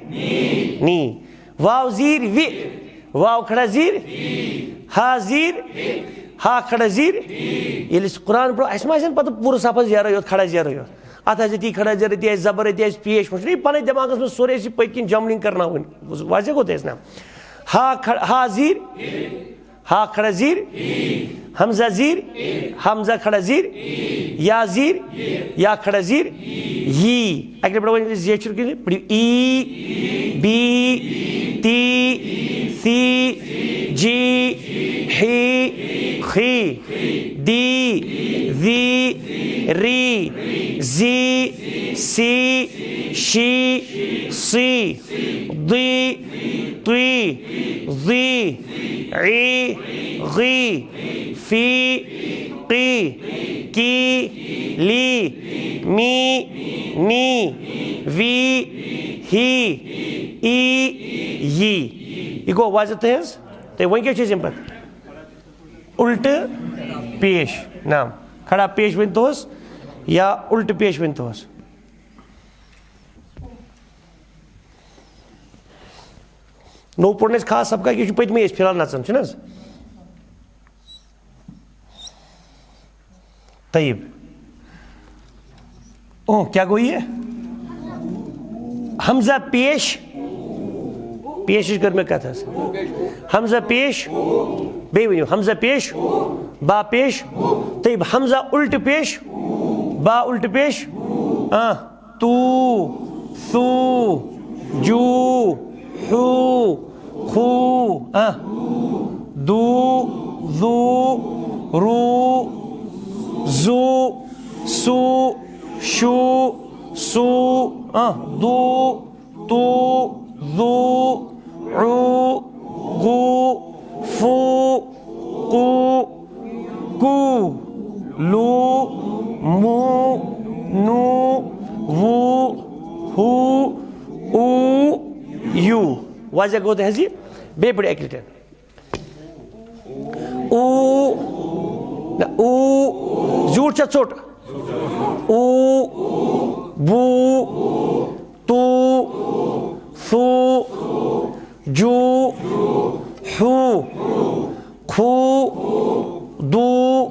نی۔ واو زیر وِ، واو کھڑا زیر، ہا زیر، ہا کھڑا زیر۔ ییٚلہِ أسۍ قرآن پرو، اَسہِ ما آسن پتہٕ پوٗرٕ صفس زیرے یوت، کھڑا زیرے یوت؟ اتھ آسہِ أتی کھڑا زیر، أتی آسہِ زبر، أتی آسہِ پیش۔ وۄنۍ چھُنہ یہِ پنٕنۍ دٮ۪ماغس منٛز سورُے، اَسہِ یہِ پٔتۍ کِنۍ جملِنگ کرناوٕنۍ۔ واضح گوٚو تۄہہِ اَسہِ نا؟ ہا کھڑ-، ہا زیر، ہا کھڑا زیر، ہمزہ زیر، ہمزہ کھڑا زیر، یا زیر، یا کھڑا زیر، یی۔ اَکہِ لَٹہِ پَرو وۄنۍ أسۍ زیچھُر کٔرِتھ۔ پٔرِو ای، بی، تی، سی، جی، ہی، خی، دی، زی، ری، زی، سی، شی، سی، دی، تی، زی، عی، غی، فی، قی، کی، لی، می، نی، وی، ہی، ای، یی۔ یہِ گوٚو واضح تۄہہِ حظ؟ تہٕ وۄنۍ کیٛاہ چھِ أسۍ اَمہِ پَتہٕ؟ اُلٹہٕ پیش، نعم، کھڑا پیش ؤنۍ توس یا اُلٹہٕ پیش ؤنۍ توس۔ نوٚو پوٚر نہٕ اَسہِ خاص سبقہ کینٛہہ، یہِ چھُ پٔتمہِ أسۍ فی الحال نَژان، چھُنہٕ حظ؟ طیب۔ او، کیٛاہ گوٚو یہِ؟ حمزہ پیش، پیشِش کٔر مےٚ کتھ حظ۔ حمزہ پیش، بیٚیہِ ؤنِو، حمزہ پیش، با پیش، طیب، حمزہ الٹہٕ پیش، با الٹہٕ پیش، آ، تو، ثو، جو، حو، خو، آ، دو، ذو، رو، زو، سو، شو، سو، آ، دو، تو، ذو، عو، غو، فو، قو، کو، لو، مو، نو، وو، ہو، او، یو۔ واضح گوٚو تۄہہِ حظ یہِ؟ بیٚیہِ پٲٹھۍ اَکہِ لَٹہِ۔ او، نہ، او، زیوٗٹھ چھا ژوٚٹ؟ او، بو، تو، ثو، جو، حو، خو، دو،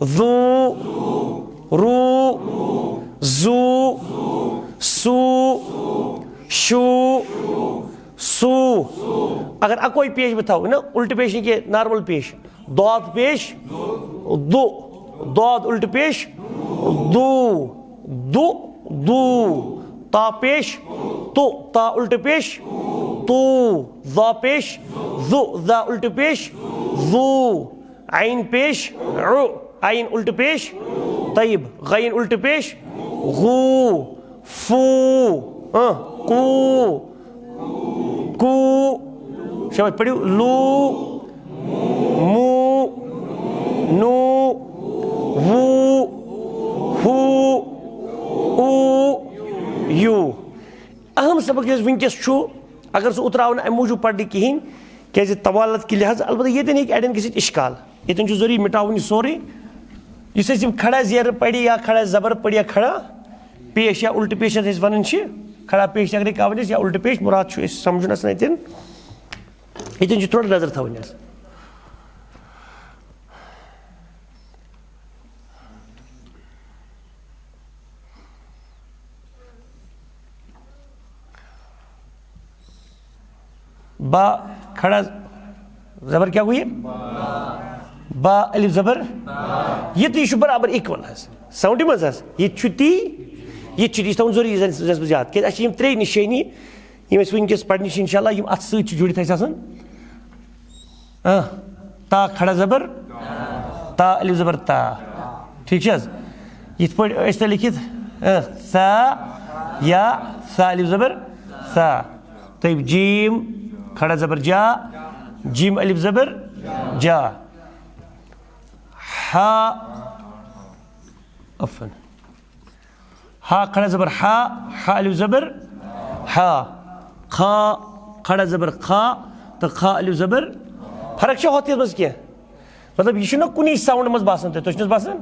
ذو، رو، زو، سو، شو، سو۔ اگر اکوے پیش بہٕ تھاوٕ، نہ، الٹہٕ پیش نہٕ کینٛہہ، نارمل پیش۔ دود پیش، دو۔ دود الٹہٕ پیش، دو۔ دو، دو۔ تا پیش، تو۔ تا الٹہٕ پیش، تو۔ ذا پیش، ذو۔ ذا الٹہٕ پیش، ذو۔ عین پیش، عو۔ عین الٹہٕ پیش، طیب۔ غین الٹہٕ پیش، غو۔ فو، آ، قو، کو۔ شاباش، پٔرِو۔ لو، مو، نو، وو، ہو، او، یو۔ اہم سبق یُس وٕنکیٚس چھُ، اگر سُہ اُتراو نہٕ اَمہِ موٗجوٗب پَرنہٕ کِہیٖنۍ، کیٛازِ طوالت کہِ لحاظ، البتہ ییٚتٮ۪ن ہیٚکہِ اَڑٮ۪ن گٔژھِتھ اِشکال۔ ییٚتٮ۪ن چھُ ضروٗری مِٹاوُن یہِ سورُے۔ یُس اَسہِ یِم کھڑا زیرٕ پَرِ یا کھڑا زبر پَرِ یا کھڑا پیش یا اُلٹہٕ پیش یَتھ أسۍ وَنان چھِ، کھڑا پیش تہِ اگرے کانٛہہ وَنہِ یا اُلٹہٕ پیش، مُراد چھُ أسۍ سَمجھُن اَسہِ اَتٮ۪ن۔ ییٚتٮ۪ن چھُ تھوڑا نظر تھاوٕنۍ حظ۔ با کھڑا زبر کیا گوٚو یہِ؟ با الف زبر۔ یہِ تہِ، یہِ چھُ برابر equal حظ، sound منٛز حظ۔ یہِ تہِ چھُ تی، یہِ تہِ چھُ تی، یہِ چھُ تھاوُن ضروٗری ذہنس، ذہنس منٛز یاد، کیازِ اَسہِ چھِ یِم ترٛے نِشٲنی، یِم أسۍ وٕنکیٚس پرنہِ چھِ انشاءاللہ، یِم اَتھ سۭتۍ چھِ جُڑِتھ اَسہِ آسان۔ آ، تا کھڑا زبر، تا الف زبر تا۔ ٹھیک چھِ حظ؟ یِتھ پٲٹھۍ ٲسۍ تۄہہِ لیکھِتھ، آ، سا یا سا الف زبر سا۔ طیب، جیم کھڑا زبر جا، جیم الف زبر جا۔ ہا، عفواً۔ ہا کھڑا زبر ہا، ہا الف زبر ہا۔ خا کھڑا زبر خا، تہٕ خا الف زبر۔ فرق چھا ہۄتھ یَتھ منٛز کینٛہہ؟ مطلب، یہِ چھُنہ کُنی sound منٛز باسان تۄہہِ، تۄہہِ چھُنہٕ حظ باسان؟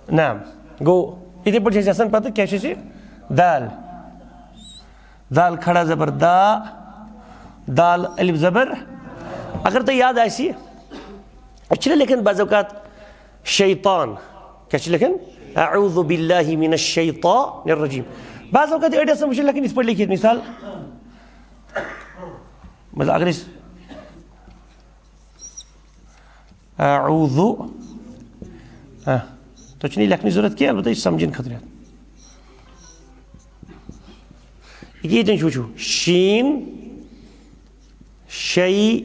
نہ۔ گوٚو، یِتھَے پٲٹھۍ چھِ اَسہِ آسان پَتہٕ، کیٛاہ چھِ اَسہِ؟ دال۔ دال کھڑا زبر دا، دال الف زبر۔ اگر تۄہہِ یاد آسہِ، أسۍ چھِنہ لیکھان بعض اوقات شیطان۔ کیٛاہ چھِ لیکھان؟ اعوذ باللہ من الشیطان الرجیم۔ بعض اوقات چھِ أڑۍ آسان وٕچھان لیکھان یِتھ پٲٹھۍ لیکھِتھ، مثال، مطلب، اگر أسۍ اعوذ، آ، تۄہہِ چھُنہٕ یہِ لیکھنٕچ ضروٗرت کینٛہہ، البتہ یہِ چھُ سمجھنہٕ خٲطرٕ۔ یہِ کیٛاہ ییٚتٮ۪ن چھُ وٕچھِو؟ شیٖن، شے۔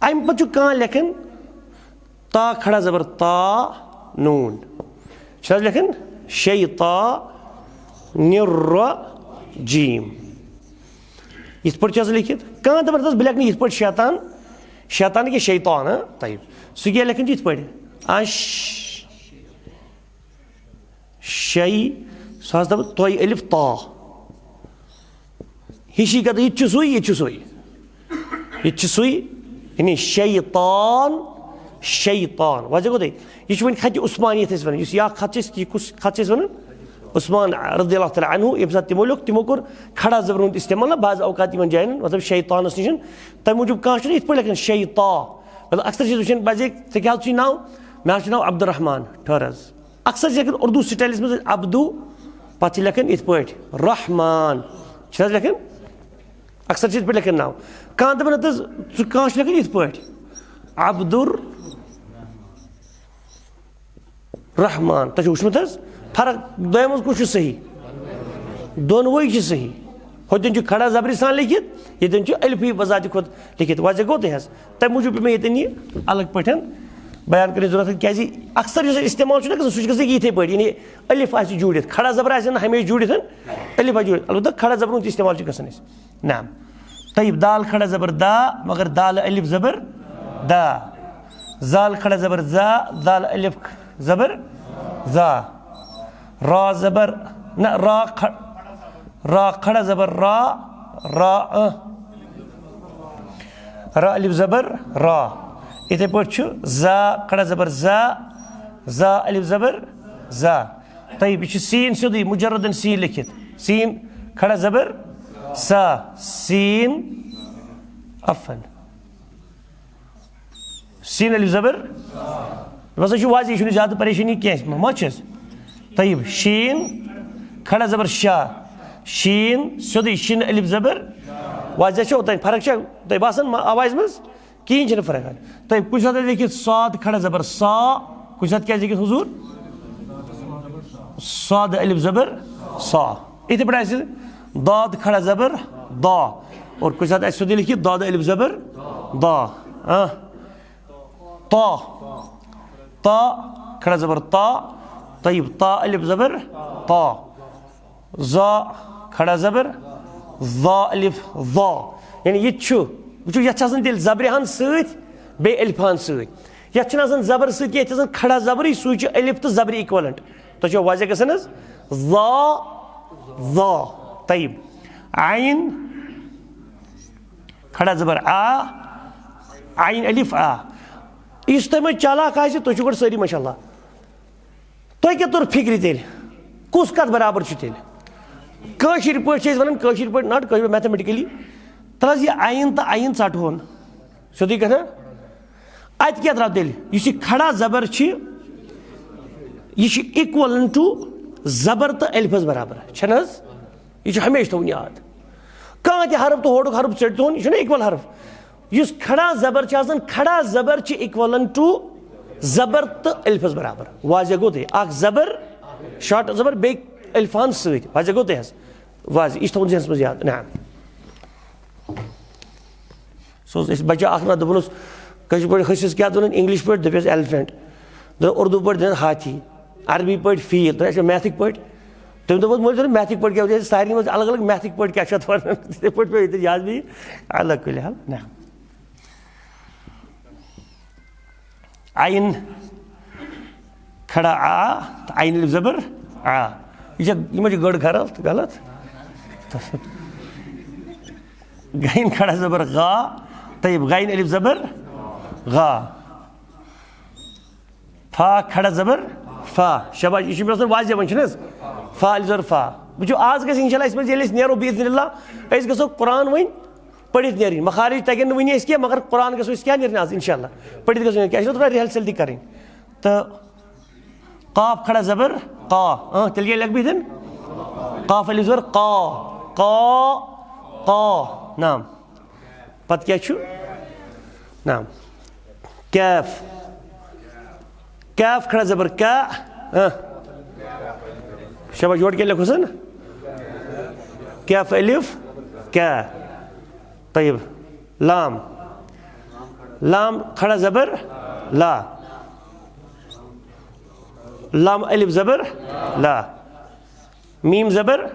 اَمہِ پَتہٕ چھُ کانٛہہ لیکھان تا کھڑا زبر تا نوٗن۔ چھِ حظ لیکھان؟ شیطا نِر جیٖم۔ یِتھ پٲٹھۍ چھِ حظ لیکھِتھ؟ کانٛہہ دَپان حظ بہٕ لیکھٕ نہٕ یِتھ پٲٹھۍ شیطان، شیطان کہِ شیطان، ہاں؟ طیب۔ سُہ کیٛاہ لیکھان چھُ یِتھ پٲٹھۍ؟ اَش۔ شے، سُہ حظ دَپہٕ تۄہہِ الف تا۔ ہِشی کَتھ، یہِ تہِ چھُ سُے، یہِ تہِ چھُ سُے۔ یہِ تہِ چھُ سُے، یعنی شیطان، شیطان۔ واضح گوٚو تۄہہِ؟ یہِ چھُ وۄنۍ خطِ عثمانیت أسۍ وَنان۔ یُس یہِ اَکھ خط چھِ أسۍ، یہِ کُس خط چھِ أسۍ وَنان؟ عثمان رضی اللہ تعالیٰ عنہ، ییٚمہِ ساتہٕ تِمو لیوٚکھ، تِمو کوٚر کھڑا زبر ہُنٛد استعمال نہ بعض اوقات یِمَن جایَن، مطلب شیطانَس نِش۔ تَمہِ موٗجوٗب کانٛہہ چھُنہٕ یِتھ پٲٹھۍ لیکھان شیطا۔ مطلب اکثر چھِ أسۍ وٕچھان، بَس ہے، ژےٚ کیٛاہ حظ چھُے ناو؟ مےٚ حظ چھُ ناو عبدالرحمان، ٹھٔہر حظ۔ اکثر چھِ لیکھان اردو سٹایلَس منٛز عبدو پتہٕ چھِ لیکھان یِتھ پٲٹھۍ، رحمان۔ چھِ حظ لیکھان؟ اکثر چھِ یِتھ پٲٹھۍ لیکھان ناو۔ کانٛہہ دَپان، "نہ تہٕ حظ، ژٕ کانٛہہ چھُ لیکھان یِتھ پٲٹھۍ، عبدالرحمان۔" تۄہہِ چھُو وٕچھمُت حظ فرق؟ دۄیو منٛز کُس چھُ صحیح؟ دۄنوَے چھِ صحیح۔ ہُتٮ۪ن چھُ کھڑا زبرِ سان لیکھِتھ، ییٚتٮ۪ن چھُ الفی بذاتِ خود لیکھِتھ۔ واضح گوٚو تۄہہِ حظ؟ تَمہِ موٗجوٗب پیوٚو مےٚ ییٚتٮ۪ن یہِ الگ پٲٹھۍ بیان کَرنٕچ ضروٗرت، کیٛازِ اکثر یُس اَسہِ استعمال چھُنہ گژھان، سُہ چھُ گژھان یِتھَے پٲٹھۍ، یعنی الف آسہِ جوٗڑِتھ، کھڑا زبر آسہِ نہٕ ہمیشہِ جوٗڑِتھ، الف آسہِ جوٗڑِتھ۔ البتہ کھڑا زبر ہُنٛد تہِ استعمال چھُ گژھان اَسہِ۔ نعم۔ طیب، دال کھڑا زبر دا، مگر دال الف زبر دا۔ زال کھڑا زبر زا، دال الف زبر زا۔ را زبر، نہ، را کھ-، را کھڑا زبر را، را، ا۔ را الف زبر را۔ یِتھَے پٲٹھۍ چھُ زا کھڑا زبر زا، زا الف زبر زا۔ طیب، یہِ چھُ سین سیوٚدُے، مجردن سین لیکھِتھ۔ سین کھڑا زبر سا، سین۔ عفن۔ سین الف زبر۔ بس، یہِ چھُ واضح، یہِ چھُنہٕ زیادٕ پریشٲنی کینٛہہ، ما چھَس؟ طیب، شین کھڑا زبر شا، شین سیوٚدُے، شین الف زبر۔ واضح چھا اوٚتام؟ فرق چھا تۄہہِ باسان ما-، آوازِ منٛز؟ کِہیٖنۍ چھِنہٕ فرق۔ تۄہہِ کُنہِ ساتہٕ لیکھِتھ صاد کھڑا زبر سا، کُنہِ ساتہٕ کیٛازِ لیکھِتھ حضوٗر؟ صاد الف زبر سا۔ یِتھَے پٲٹھۍ آسہِ داد کھڑا زبر دا، اور کُنہِ ساتہٕ آسہِ سیوٚدُے لیکھِتھ داد الف زبر دا۔ آ۔ تا۔ تا کھڑا زبر تا۔ طیب، تا الف زبر تا۔ زا کھڑا زبر زا الف زا۔ یعنی یہِ تہِ چھُ، وٕچھِو، یَتھ چھِ آسان تیٚلہِ زبرِ ہَن سۭتۍ، بیٚیہِ الفِ ہَن سۭتۍ۔ یَتھ چھِنہٕ آسان زبر سۭتۍ کینٛہہ، یَتھ چھِ آسان کھڑا زبرٕے، سُے چھُ الف تہٕ زبرِ equivalent۔ تۄہہِ چھو واضح گژھان حظ؟ زا، زا۔ طیب۔ عین کھڑا زبر آ، عین الف آ۔ یُس تۄہہِ منٛز چالاک آسہِ، تُہۍ چھِو گۄڈٕ سٲری ماشاء اللہ۔ تۄہہِ کیٛاہ توٚر فِکرِ تیٚلہِ؟ کُس کَتھ برابر چھُ تیٚلہِ؟ کٲشِر پٲٹھۍ چھِ أسۍ وَنان، کٲشِر پٲٹھۍ، not کٲشِر پٲٹھۍ، mathematically۔ تَلہٕ حظ یہِ عین تہٕ عین ژَٹہون۔ سیوٚدُے کَتھا؟ اَتہِ کیٛاہ درٛاو تیٚلہِ؟ یُس یہِ کھڑا زبر چھِ، یہِ چھِ equivalent to زبر تہٕ الفَس برابر۔ چھَنہٕ حظ؟ یہِ چھُ ہمیشہِ تھاوُن یاد۔ کانٛہہ تہِ حرف تہٕ ہورُک حرف ژٔٹۍتون، یہِ چھُنہ equal حرف۔ یُس کھڑا زبر چھُ آسان، کھڑا زبر چھِ equivalent to زبر تہٕ الفَس برابر۔ واضح گوٚو تۄہہِ؟ اَکھ زبر، short زبر، بیٚیہِ الفان سۭتۍ۔ واضح گوٚو تۄہہِ حظ؟ واضح۔ یہِ چھُ تھاوُن ذہنَس منٛز یاد۔ نعم۔ سُہ اوس اَسہِ بَچہٕ اَکھ نہ، دوٚپُن اوس کٲشِر پٲٹھۍ ۂسِس کیٛاہ وَنان، English پٲٹھۍ دَپٮ۪س elephant، دوٚپُن اُردو پٲٹھۍ دَپٮ۪س ہاتھی، عربی پٲٹھۍ فیٖل، تۄہہِ آسیو میتھٕکۍ پٲٹھۍ۔ تٔمۍ دوٚپُس، "مٲلۍ صٲب، میتھٕکۍ پٲٹھۍ کیٛاہ وَنان؟ سارنٕے منٛز الگ الگ میتھٕکۍ پٲٹھۍ کیٛاہ چھِ اَتھ وَنان؟" تِتھَے پٲٹھۍ پیوٚو ییٚتہِ یاد بیٚیہِ۔ علیٰ کُلِ حال، نعم۔ عین کھڑا آ، تہٕ عین الف زبر آ۔ یہِ چھا، یِمو چھِ گٔڑ غلط، غلط؟ غین کھڑا زبر غا، طیب، غین الف زبر غا۔ فا کھڑا زبر فا۔ شاباش، یہِ چھُ مےٚ باسان واضح وۄنۍ چھُنہٕ حظ؟ فا الف زبر فا۔ وٕچھِو، آز گژھِ اِنشاء اللہ اَسہِ منٛز ییٚلہِ أسۍ نیرو بإذن اللہ، أسۍ گژھو قرآن وۄنۍ پٔرِتھ نیرٕنۍ۔ مخارج تَگن نہٕ وٕنہِ اَسہِ کینٛہہ، مگر قرآن گژھو أسۍ کیٛاہ نیرٕنۍ آز اِنشاء اللہ؟ پٔرِتھ گژھو نیرٕنۍ۔ کیٛازِ چھِ تھوڑا رِہل سِل تہِ کَرٕنۍ۔ تہٕ قاف کھڑا زبر قا۔ اۭں، تیٚلہِ کیٛاہ لیکھٕ بہٕ ییٚتٮ۪ن؟ قاف الف زبر قا۔ قا، قا۔ نعم۔ پتہٕ کیٛاہ چھُ؟ نعم۔ کیف۔ کیف کھڑا زبر کا۔ اۭں۔ شاباش، یورٕ کیٛاہ لیکھُس؟ کیف الف کا۔ طیب۔ لام۔ لام کھڑا زبر لا۔ لام الف زبر لا۔ میم زبر،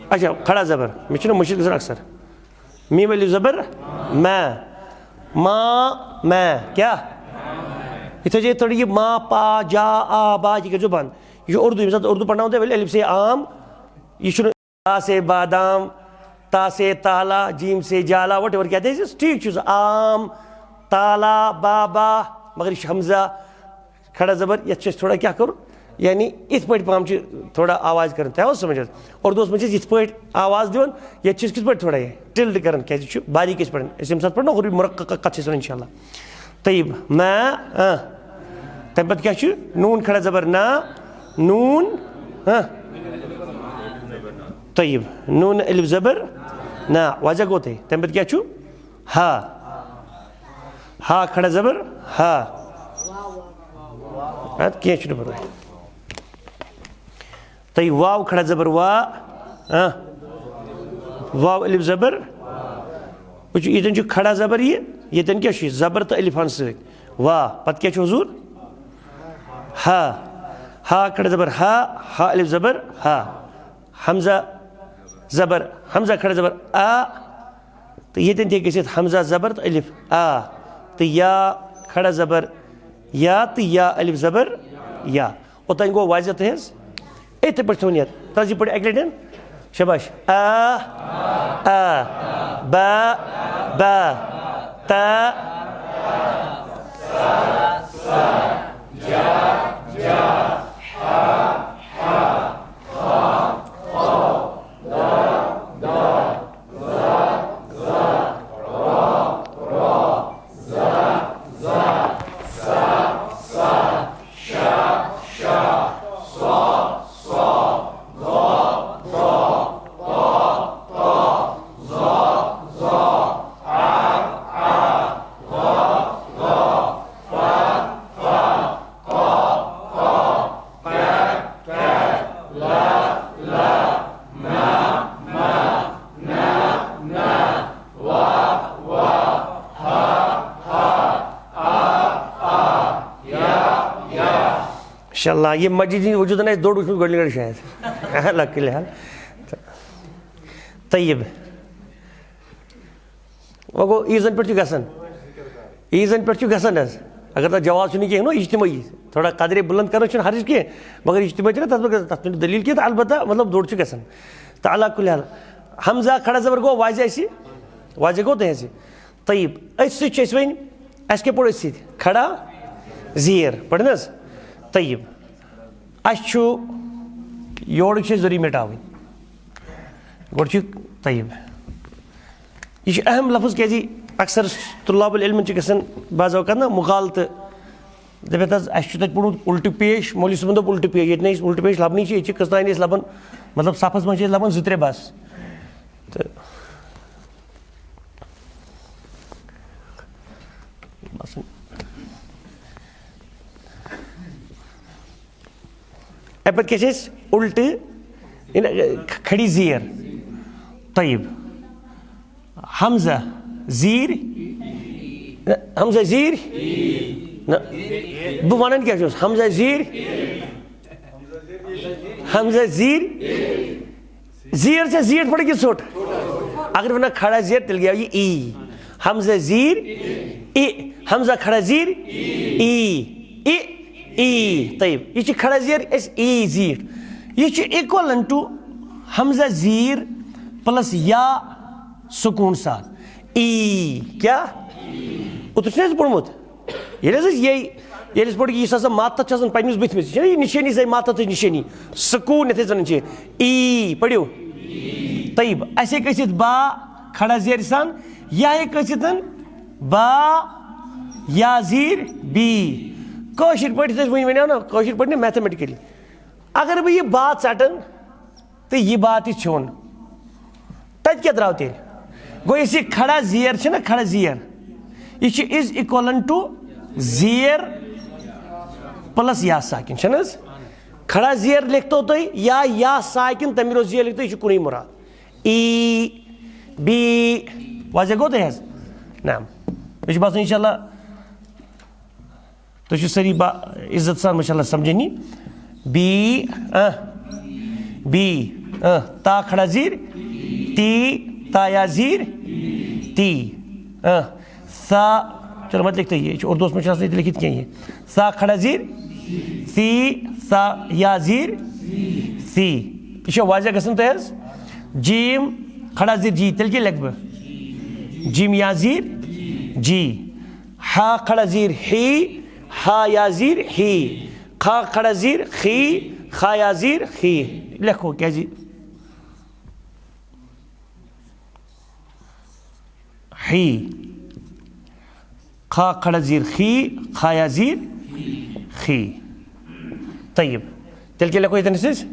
اچھا، کھڑا زبر، مےٚ چھُنہ مٔشِتھ گژھان اکثر۔ میم الف زبر ما۔ ما، ما، کیٛاہ؟ یِتھَے جے تھوڑا یہِ ما، پا، جا، آ، با، یہِ کٔرۍزیو بنٛد۔ یہِ چھُ اُردو، ییٚمہِ ساتہٕ اُردو پرناوُن تۄہہِ ؤلِو الف سے عام، یہِ چھُنہٕ تا سے بادام، تا سے تالا، جیم سے جالا، وٹ ایور کیٛاہ تہِ ٲسِس، ٹھیٖک چھُ سُہ عام، تالا، بابا، مگر یہِ چھُ ہمزہ کھڑا زبر، یَتھ چھِ أسۍ تھوڑا کیٛاہ کوٚر، یعنی یِتھ پٲٹھۍ پَہَم چھِ تھوڑا آواز کَرٕنۍ، تۄہہِ آوٕ سَمٕجھ حظ؟ اُردوَس منٛز چھِ أسۍ یِتھ پٲٹھۍ آواز دِوان، ییٚتہِ چھِ أسۍ کِتھ پٲٹھۍ تھوڑا یہِ ٹِلٹ کَران، کیٛازِ یہِ چھُ باریٖکی أسۍ پَران، أسۍ ییٚمہِ ساتہٕ پَرو نہ حروف مرقق کَتھ چھِ أسۍ وَنان اِنشاء اللہ۔ طیب، ما، آ۔ تَمہِ پَتہٕ کیٛاہ چھُ؟ نوٗن کھڑا زبر نا، نوٗن، ہاں، طیب۔ نون الف زبر نا، واضح گوٚو تۄہہِ؟ تَمہِ پَتہٕ کیٛاہ چھُ؟ ہا۔ ہا کھڑا زبر ہا۔ اَدٕ کینٛہہ چھُنہٕ پَرواے۔ تۄہہِ واو کھڑا زبر وا، ہاں۔ واو الف زبر۔ وٕچھِو، ییٚتٮ۪ن چھُ کھڑا زبر یہِ، ییٚتٮ۪ن کیٛاہ چھُ یہِ؟ زبر تہٕ الف ہن سۭتۍ۔ وا، پَتہٕ کیٛاہ چھُ حضور؟ ہا۔ ہا کھڑا زبر ہا، ہا الف زبر ہا۔ حمزہ زبر، حمزہ کھڑا زبر آ۔ تہٕ ییٚتٮ۪ن تہِ ہیٚکہِ گٔژھِتھ حمزہ زبر تہٕ الف آ۔ تہٕ یا کھڑا زبر یا تہٕ یا الف زبر یا۔ اوٚتام گوٚو واضح تۄہہِ حظ؟ أتھۍ پٲٹھۍ تھاوُن یاد۔ ترٛٲوزِ یِتھ پٲٹھۍ اَکہِ لَٹہِ۔ شاباش۔ آ، آ، با، با، تا۔ ماشاء اللہ، یہِ مجید ہٕنٛدِ وجوٗدن آسہِ دوٚر وٕچھمُت گۄڈٕنِکہِ لٹہِ شاید۔ علیٰ کُلہِ حال۔ طیب۔ وۄنۍ گوٚو، عیٖذن پٮ۪ٹھ چھُ گژھان۔ عیٖذن پٮ۪ٹھ چھُ گژھان حظ۔ اگر تَتھ جواز چھُنہٕ کینٛہہ، نو اجتمٲعی۔ تھوڑا قدرے بُلند کرنس چھُنہٕ حرج کینٛہہ، مگر اجتمٲعی چھُنہٕ تَتھ منٛز، تَتھ چھُنہٕ دٔلیٖل کینٛہہ، تہٕ البتہ، مطلب، دوٚر چھُ گژھان۔ تہٕ علیٰ کُلہِ حال، حمزہ کھڑا زبر گوٚو واضح اَسہِ، واضح گوٚو تۄہہِ اَسہِ۔ طیب، أتھۍ سۭتۍ چھِ أسۍ وۄنۍ، اَسہِ کیٛاہ پوٚر أتھۍ سۭتۍ؟ کھڑا زیر، پٔرِو نہٕ حظ؟ طیب۔ اَسہِ چھُ، یورٕ چھِ أسۍ ضروٗری مِٹاوٕنۍ۔ گۄڈٕ چھُ طیب۔ یہِ چھُ اہم لفظ، کیٛازِ اکثر طلاب العلمن چھِ گژھان بعض اوقات نا مغالطہٕ۔ دَپٮ۪تھ حظ، اَسہِ چھُ تَتہِ پوٚرمُت اُلٹہٕ پیش، مولوی صٲبن دوٚپ اُلٹہٕ پیش، ییٚتہِ نہٕ أسۍ اُلٹہٕ پیش لبنٕے چھِ، ییٚتہِ چھِ کٔژتام أسۍ لبان، مطلب، صفس منٛز چھِ أسۍ لبان زٕ ترٛےٚ بس۔ تہٕ بس۔ اَمہِ پَتہٕ کیٛاہ چھِ أسۍ؟ اُلٹہٕ، یعنی، کھڑی زیر۔ طیب۔ حمزہ زیٖر۔ نہ، حمزہ زیٖر۔ نہ، بہٕ وَنان کیٛاہ چھُس؟ حمزہ زیٖر۔ حمزہ زیٖر۔ زیٖر چھا زیٖٹھ پٲٹھۍ کِنہٕ ژھوٚٹ؟ اگر وَنو کھڑا زیر، تیٚلہِ گٔیو یہِ ای۔ حمزہ زیٖر، ای۔ حمزہ کھڑا زیٖر، ای۔ ای، ای۔ طیب، یہِ چھِ کھڑا زیر، أسۍ ای زیٖٹھ۔ یہِ چھُ equivalent to حمزہ زیٖر plus یا سکوٗن سان۔ ای، کیٛاہ؟ اوترٕ چھُنہٕ اَسہِ پوٚرمُت؟ ییٚلہِ حظ أسۍ یہِ، ییٚلہِ أسۍ پٲٹھۍ یُس ہسا ماتحت چھُ آسان پنٛنِس بٕتھِ منٛز، یہِ چھُنہ یہِ نِشٲنی، زَے ماتحتٕچ نِشٲنی، سکوٗن یَتھ أسۍ وَنان چھِ، ای، پٔرِو۔ طیب، اَسہِ ہیٚکہِ ٲسِتھ با کھڑا زیر سان، یا ہیٚکہِ ٲسِتھ با یا زیٖر بی۔ کٲشِر پٲٹھۍ یِتھ أسۍ وٕنۍ وَنیو نہ، کٲشِر پٲٹھۍ نہٕ، mathematically۔ اگر بہٕ یہِ با ژَٹَن، تہٕ یہِ با تہِ ژھیوٚن۔ تَتہِ کیٛاہ درٛاو تیٚلہِ؟ گوٚو، یُس یہِ کھڑا زیر چھِ نہ، کھڑا زیر، یہِ چھِ is equivalent to زیر plus یا ساکِن، چھَنہٕ حظ؟ کھڑا زیر لیکھتو تُہۍ یا یا ساکِن، تَمہِ برٛونٛہہ زیر لیکھتو، یہِ چھُ کُنُے مُراد۔ ای، بی، واضح گوٚو تۄہہِ حظ؟ نعم۔ مےٚ چھُ باسان، اِنشاء اللہ، تُہۍ چھِو سٲری با عزت سان، ماشاء اللہ، سمجھٲنی۔ بی، اہ، بی، اہ، تا کھڑا زیر، تی، تا یا زیر، تی، اہ، سا، چلو، مت لیکھتو یہِ، یہِ چھُ اردوس منٛز چھُنہٕ آسان یہِ تہِ لیکھِتھ کینٛہہ یہِ۔ سا کھڑا زیر، سی، سا یا زیر، سی۔ یہِ چھا واضح گژھان تۄہہِ حظ؟ جیم کھڑا زیر جی، تیٚلہِ کیٛاہ لیکھٕ بہٕ؟ جیم یا زیر جی۔ ہا کھڑا زیر ہی، ہا یا زیر ہی۔ کھا کھڑا زیر خی، خا یا زیر خی۔ لیکھو، کیٛازِ؟ ہی۔ کھا کھڑا زیر خی، خا یا زیر خی۔ طیب۔ تیٚلہِ کیٛاہ لیکھو ییٚتٮ۪ن أسۍ؟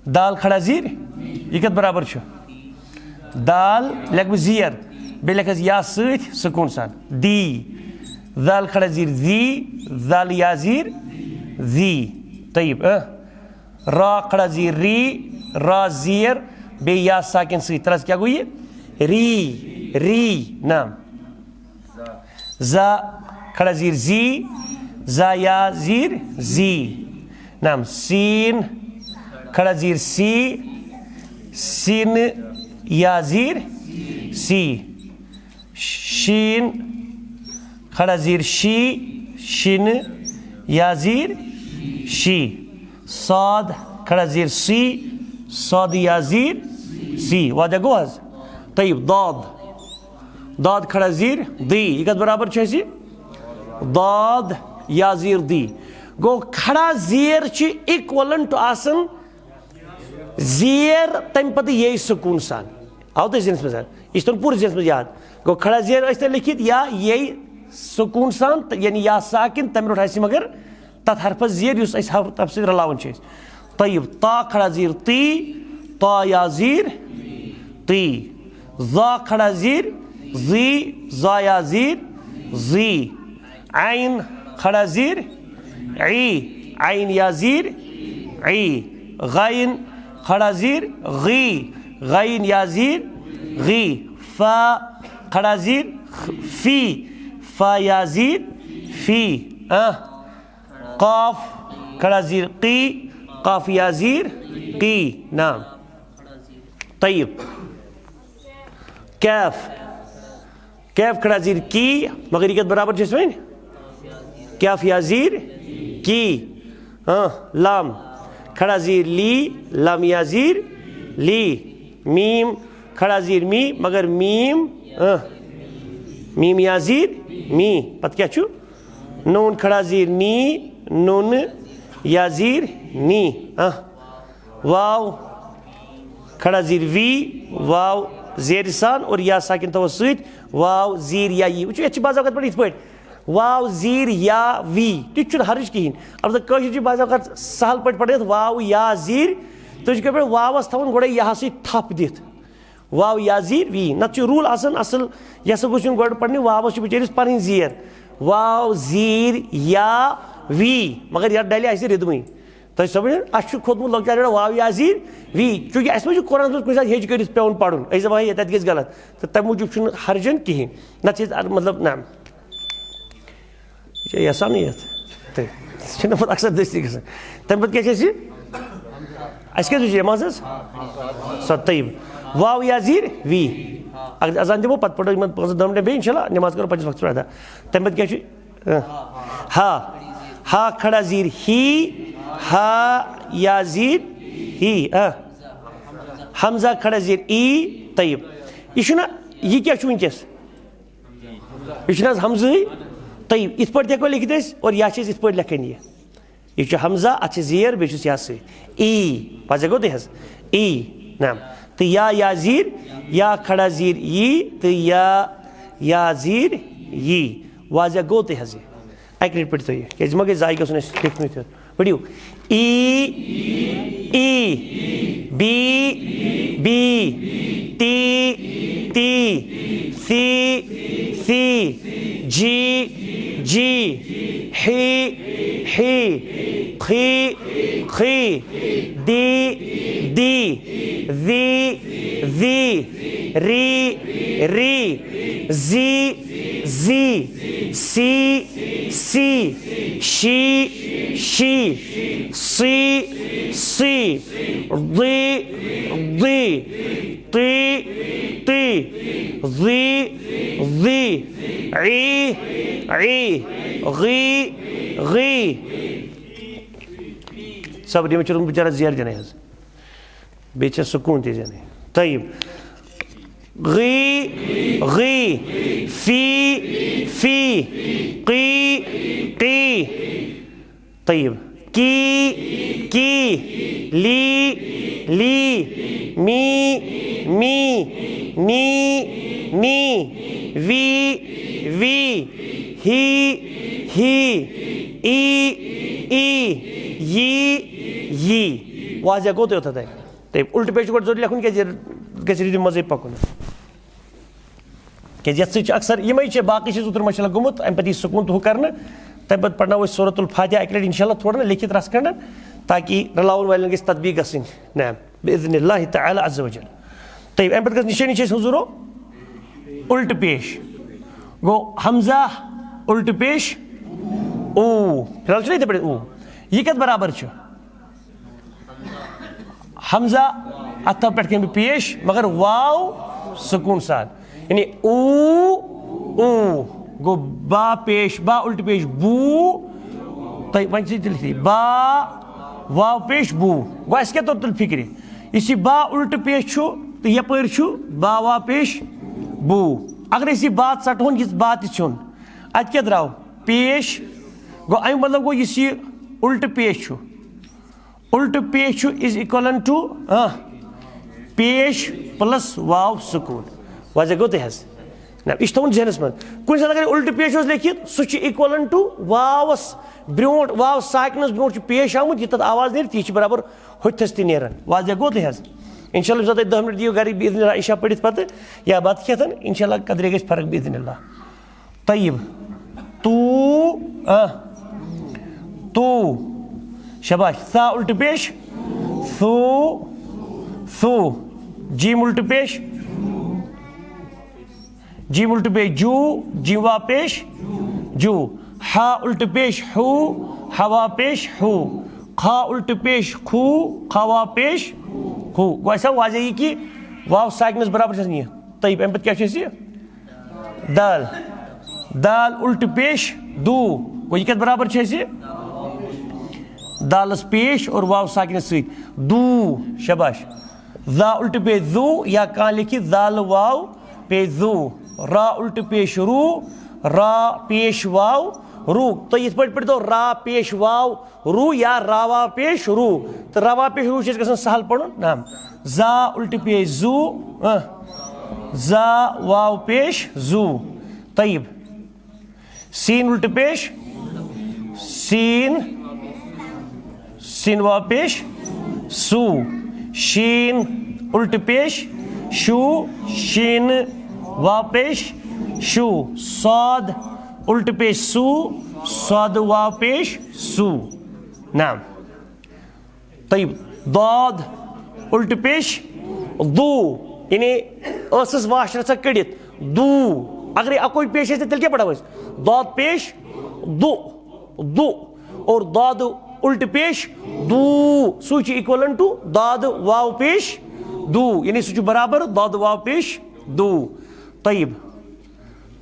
دال کھڑا زیر یہِ کَتھ برابر چھُ؟ دال لیکھٕ بہٕ زیر، بیٚیہِ لیکھس یا سۭتۍ سکوٗن سان۔ دی۔ ذال کھڑا زیر زی، ذال یا زیر زی۔ طیب، اہ۔ را کھڑا زیر ری، را زیر، بیٚیہِ یا ساکن سۭتۍ۔ تَلہٕ حظ کیٛاہ گوٚو یہِ؟ ری، ری، نعم۔ زا کھڑا زیر زی، زا یا زیر زی۔ نعم، سین کھڑا زیر سی، سین یا زیر سی۔ شین کھڑا زیر شی، شین یا زیر شی۔ صاد کھڑا زیر سی، صاد یا زیر سی۔ واضح گوٚو حظ؟ طیب، داد۔ داد کھڑا زیر دی۔ یہِ کَتھ برابر چھُ اَسہِ؟ داد یا زیر دی۔ گوٚو کھڑا زیر چھِ equivalent آسان زیر، تَمہِ پَتہٕ یے سکوٗن سان۔ آو تۄہہِ ذہنَس منٛز؟ یہِ چھِ تۄہہِ پوٗرٕ ذہنَس منٛز یاد۔ گوٚو کھڑا زیر ٲسۍ تۄہہِ لیکھِتھ یا یے سکوٗن سان، تہٕ یعنی یا ساکن، تَمہِ برونٛٹھ آسہِ مگر تَتھ حرفَس زیر یُس أسۍ حرف تَتھ سۭتۍ رَلاوان چھِ أسۍ۔ طیب، تا کھڑا زیر تی، تا یا زیر تی۔ زا کھڑا زیر زی، زا یا زیر زی۔ عین کھڑا زیر عی، عین یا زیر عی۔ غین کھڑا زیر غی، غین یا زیر غی۔ فا کھڑا زیر فی، فا یا زیر فی۔ آ۔ قاف کھڑا زیر قی، قاف یا زیر قی۔ نعم۔ طیب۔ کیف، کیف کھڑا زیر کی، مگر یہِ کَتھ برابر چھِ اَسہِ وۄنۍ؟ کیف یا زیر کی۔ ہاں، لام کھڑا زیر لی، لام یا زیر لی۔ میم کھڑا زیر می، مگر میم، ہاں، میم یا زیر می۔ پَتہٕ کیٛاہ چھُ؟ نون کھڑا زیر نی، نون یا زیر نی۔ ہاں۔ واو کھڑا زیر وی، واو زیر سان اور یا ساکن تھاوو سۭتۍ، واو زیر یا یی۔ وٕچھِو، ییٚتہِ چھِ بعض اوقات پٮ۪ٹھ یِتھ پٲٹھۍ واو زیر یا وی، تہِ چھُنہٕ حرج کِہیٖنۍ۔ البتہ کٲشِر چھِ بعض اوقات سہل پٲٹھۍ پَران یَتھ واو یا زیر، تُہۍ چھِو کَران پٮ۪ٹھ واوَس تھاوُن گۄڈَے یہِ ہا سُے تھَپھ دِتھ۔ واو یا زیر وی، نَتہٕ چھُ روٗل آسان اَصٕل، یہِ ہسا گوٚژھ یُن گۄڈٕ پَرنہِ، واوَس چھِ بِچٲرِس پَنٕنۍ زیر، واو زیر یا وی، مگر یَتھ ڈَلہِ اَسہِ رِدمٕے۔ تۄہہِ سمجھ؟ اَسہِ چھُ کھوٚتمُت لۄکچار پٮ۪ٹھ واو یا زیر وی، چوٗنٛکہِ اَسہِ ما چھُ قرآنَس منٛز کُنہِ ساتہٕ ہیٚچھ کٔرِتھ پٮ۪وان پَرُن، أسۍ دَپان ہے تَتہِ گژھِ غلط، تہٕ تَمہِ موٗجوٗب چھُنہٕ حرجَن کِہیٖنۍ، نَتہٕ چھِ أسۍ اَتھ مطلب نہ۔ یہِ چھا یَژھان یَتھ؟ تہٕ یہِ چھُنہٕ پَتہٕ اَکثر دٔستی گژھان۔ تَمہِ پَتہٕ کیٛاہ چھِ اَسہِ؟ اَسہِ کیٛاہ چھُ یہِ منٛز حظ؟ سۄ طیب۔ واو یا زیٖر وی۔ اگر اذان دِمو، پَتہٕ پَرو یِمَن پانٛژَن دَہَن مِنٹَن بیٚیہِ، اِنشاء اللہ، نٮ۪ماز کَرو پَنٕنِس وقتَس پٮ۪ٹھ ادا۔ تَمہِ پَتہٕ کیٛاہ چھُ؟ ہا۔ ہا کھڑا زیٖر ہی، ہا یا زیٖر ہی، آ۔ حمزہ کھڑا زیٖر ای، طیب۔ یہِ چھُنہ، یہِ کیٛاہ چھُ وٕنکیٚس؟ یہِ چھُنہٕ حظ حمزہٕے؟ طیب، یِتھ پٲٹھۍ تہِ ہٮ۪کو لیکھِتھ أسۍ، اور یا چھِ أسۍ یِتھ پٲٹھۍ لیکھان یہِ۔ یہِ چھُ حمزہ، اَتھ چھِ زیر، بیٚیہِ چھُس یا سۭتۍ۔ ای، پَتہٕ گوٚو تۄہہِ حظ؟ ای، نعم۔ تہٕ یا، یا زیٖر، یا کھڑا زیٖر یی، تہٕ یا، یا زیٖر یی۔ واضح گوٚو تۄہہِ حظ یہِ؟ اَکہِ لَٹہِ پٔرِو تُہۍ یہِ، کیٛازِ یہِ ما گژھِ ضایع گژھُن اَسہِ لیکھنُے یوت۔ پٔرِو۔ ای، ای، بی، بی، تی، تی، سی، سی، جی، جی، ہی، ہی، خی، خی، دی، دی، زی، زی، ری، ری، زی، زی، سی، سی، شی، شی، سی، سی، دی، دی، تی، تی، زی، زی، عی، عی، غی، غی۔ صبر، یِمَن چھُ روٗدمُت بِچارَس زیر دِنَے حظ۔ بیٚیہِ چھےٚ سکوٗن تہِ زینٕے۔ طیب۔ غی، غی، فی، فی، قی، قی۔ طیب۔ کی، کی، لی، لی، می، می، نی، نی، وی، وی، ہی، ہی، ای، ای، یی، یی۔ واضح گوٚو تۄہہِ اوٚتتھ تام؟ تہٕ الٹہٕ پیش چھُ گۄڈٕ ضروٗری لیکھُن، کیٛازِ یہِ گژھِ رِدِ منٛزٕے پَکُن۔ کیٛازِ یَتھ سۭتۍ چھِ اکثر یِمَے چھِ، باقٕے چھِ زٕ ترٛےٚ مَشغلہ گوٚمُت، اَمہِ پَتہٕ یی سکوٗن تہٕ ہُہ کَرنہٕ۔ تَمہِ پَتہٕ پَرناوو أسۍ سورۃ الفاتحہ اَکہِ لَٹہِ اِنشاء اللہ تھوڑا نہ لیکھِتھ رَژھ کھنٛڈَن، تاکہِ رَلاوَن والٮ۪ن گژھِ تطبیٖق گژھٕنۍ۔ نعم، بِإذن اللہ تعالیٰ عز وجل۔ طیب، اَمہِ پَتہٕ کۄس نِشٲنی چھِ اَسہِ حضوٗرو؟ الٹہٕ پیش۔ گوٚو حمزہ الٹہٕ پیش او۔ فی الحال چھُنہ یِتھَے پٲٹھۍ او۔ یہِ کَتھ برابر چھُ؟ حمزہ اَتھو پٮ۪ٹھ کَمہِ پیش، مگر واو سکوٗن سان۔ یعنی او، او۔ گوٚو با پیش، با الٹہٕ پیش بو۔ تۄہہِ وۄنۍ چھِ تیٚلہِ تھی با واو پیش بو۔ گوٚو اَسہِ کیٛاہ توٚر تیٚلہِ فِکرِ؟ یُس یہِ با الٹہٕ پیش چھُ تہٕ یَپٲرۍ چھُ با واو پیش بو۔ اگر أسۍ یہِ با ژَٹہون، یہِ با تہِ ژھیوٚن، اَتہِ کیٛاہ درٛاو؟ پیش۔ گوٚو اَمیُک مطلب گوٚو یُس یہِ الٹہٕ پیش چھُ، الٹہٕ پیش چھُ is equivalent to، آ، پیش plus واو سکوٗن۔ واضح گوٚو تۄہہِ حظ؟ نہ، یہِ چھُ تھاوُن ذہنَس منٛز۔ کُنہِ ساتہٕ اگر الٹہٕ پیش اوس لیکھِتھ، سُہ چھُ equivalent to واوَس برونٛٹھ، واو ساکنَس برونٛٹھ چھُ پیش آمُت، یہِ تَتھ آواز نیرِ، تی چھِ برابر ہُتھَس تہِ نیران۔ واضح گوٚو تۄہہِ حظ؟ اِنشاء اللہ، یُس تۄہہِ دَہ مِنٹ دِیِو گَرِ بِإذن اللہ عشاء پٔرِتھ پَتہٕ یا بَتہٕ کھٮ۪تھ، اِنشاء اللہ قدرے گژھِ فرق بِإذن اللہ۔ طیب۔ تو، آ، تو۔ شاباش۔ ثا الٹہٕ پیش۔ ثو۔ ثو۔ جیم الٹہٕ پیش۔ جیم الٹہٕ پیش۔ جو۔ جیم واو پیش۔ جو۔ ہا الٹہٕ پیش۔ ہو۔ ہا واو پیش۔ ہو۔ خا الٹہٕ پیش۔ خو۔ خا واو پیش۔ خو۔ گوٚو اَسہِ آو واضح یہِ کہِ واو ساکنَس برابر چھَس نہٕ یہِ۔ طیب، اَمہِ پَتہٕ کیٛاہ چھُ اَسہِ یہِ؟ دال۔ دال الٹہٕ پیش دو۔ گوٚو یہِ کَتھ برابر چھُ اَسہِ؟ دالَس پیش اور واو ساکنَس سۭتۍ۔ دو۔ شاباش۔ زا الٹہٕ پیش زو یا کانٛہہ لیکھِ زالہٕ واو پیش زو۔ را الٹہٕ پیش رو۔ را پیش واو رو۔ تُہۍ یِتھ پٲٹھۍ پٔرۍتو را پیش واو رو یا را واو پیش رو۔ تہٕ را واو پیش رو چھِ اَسہِ گژھان سہل پَرُن۔ نعم۔ زا الٹہٕ پیش زو، اہ۔ زا واو پیش زو۔ طیب۔ سین الٹہٕ پیش۔ سین۔ سین واو پیش۔ سو۔ شین الٹہٕ پیش۔ شو۔ شین واو پیش۔ شو۔ صاد الٹہٕ پیش۔ سو۔ صاد واو پیش۔ سو۔ نعم۔ طیب۔ داد الٹہٕ پیش۔ دو۔ یعنی ٲسَس واش رَژھا کٔڑِتھ۔ دو۔ اگرے اَکُے پیش آسہِ، تیٚلہِ کیٛاہ پَرو أسۍ؟ داد پیش۔ دو۔ دو۔ اور داد الٹہٕ پیش۔ دو۔ سُے چھُ equivalent to داد واو پیش۔ دو۔ یعنی سُہ چھُ برابر داد واو پیش۔ دو۔ طیب۔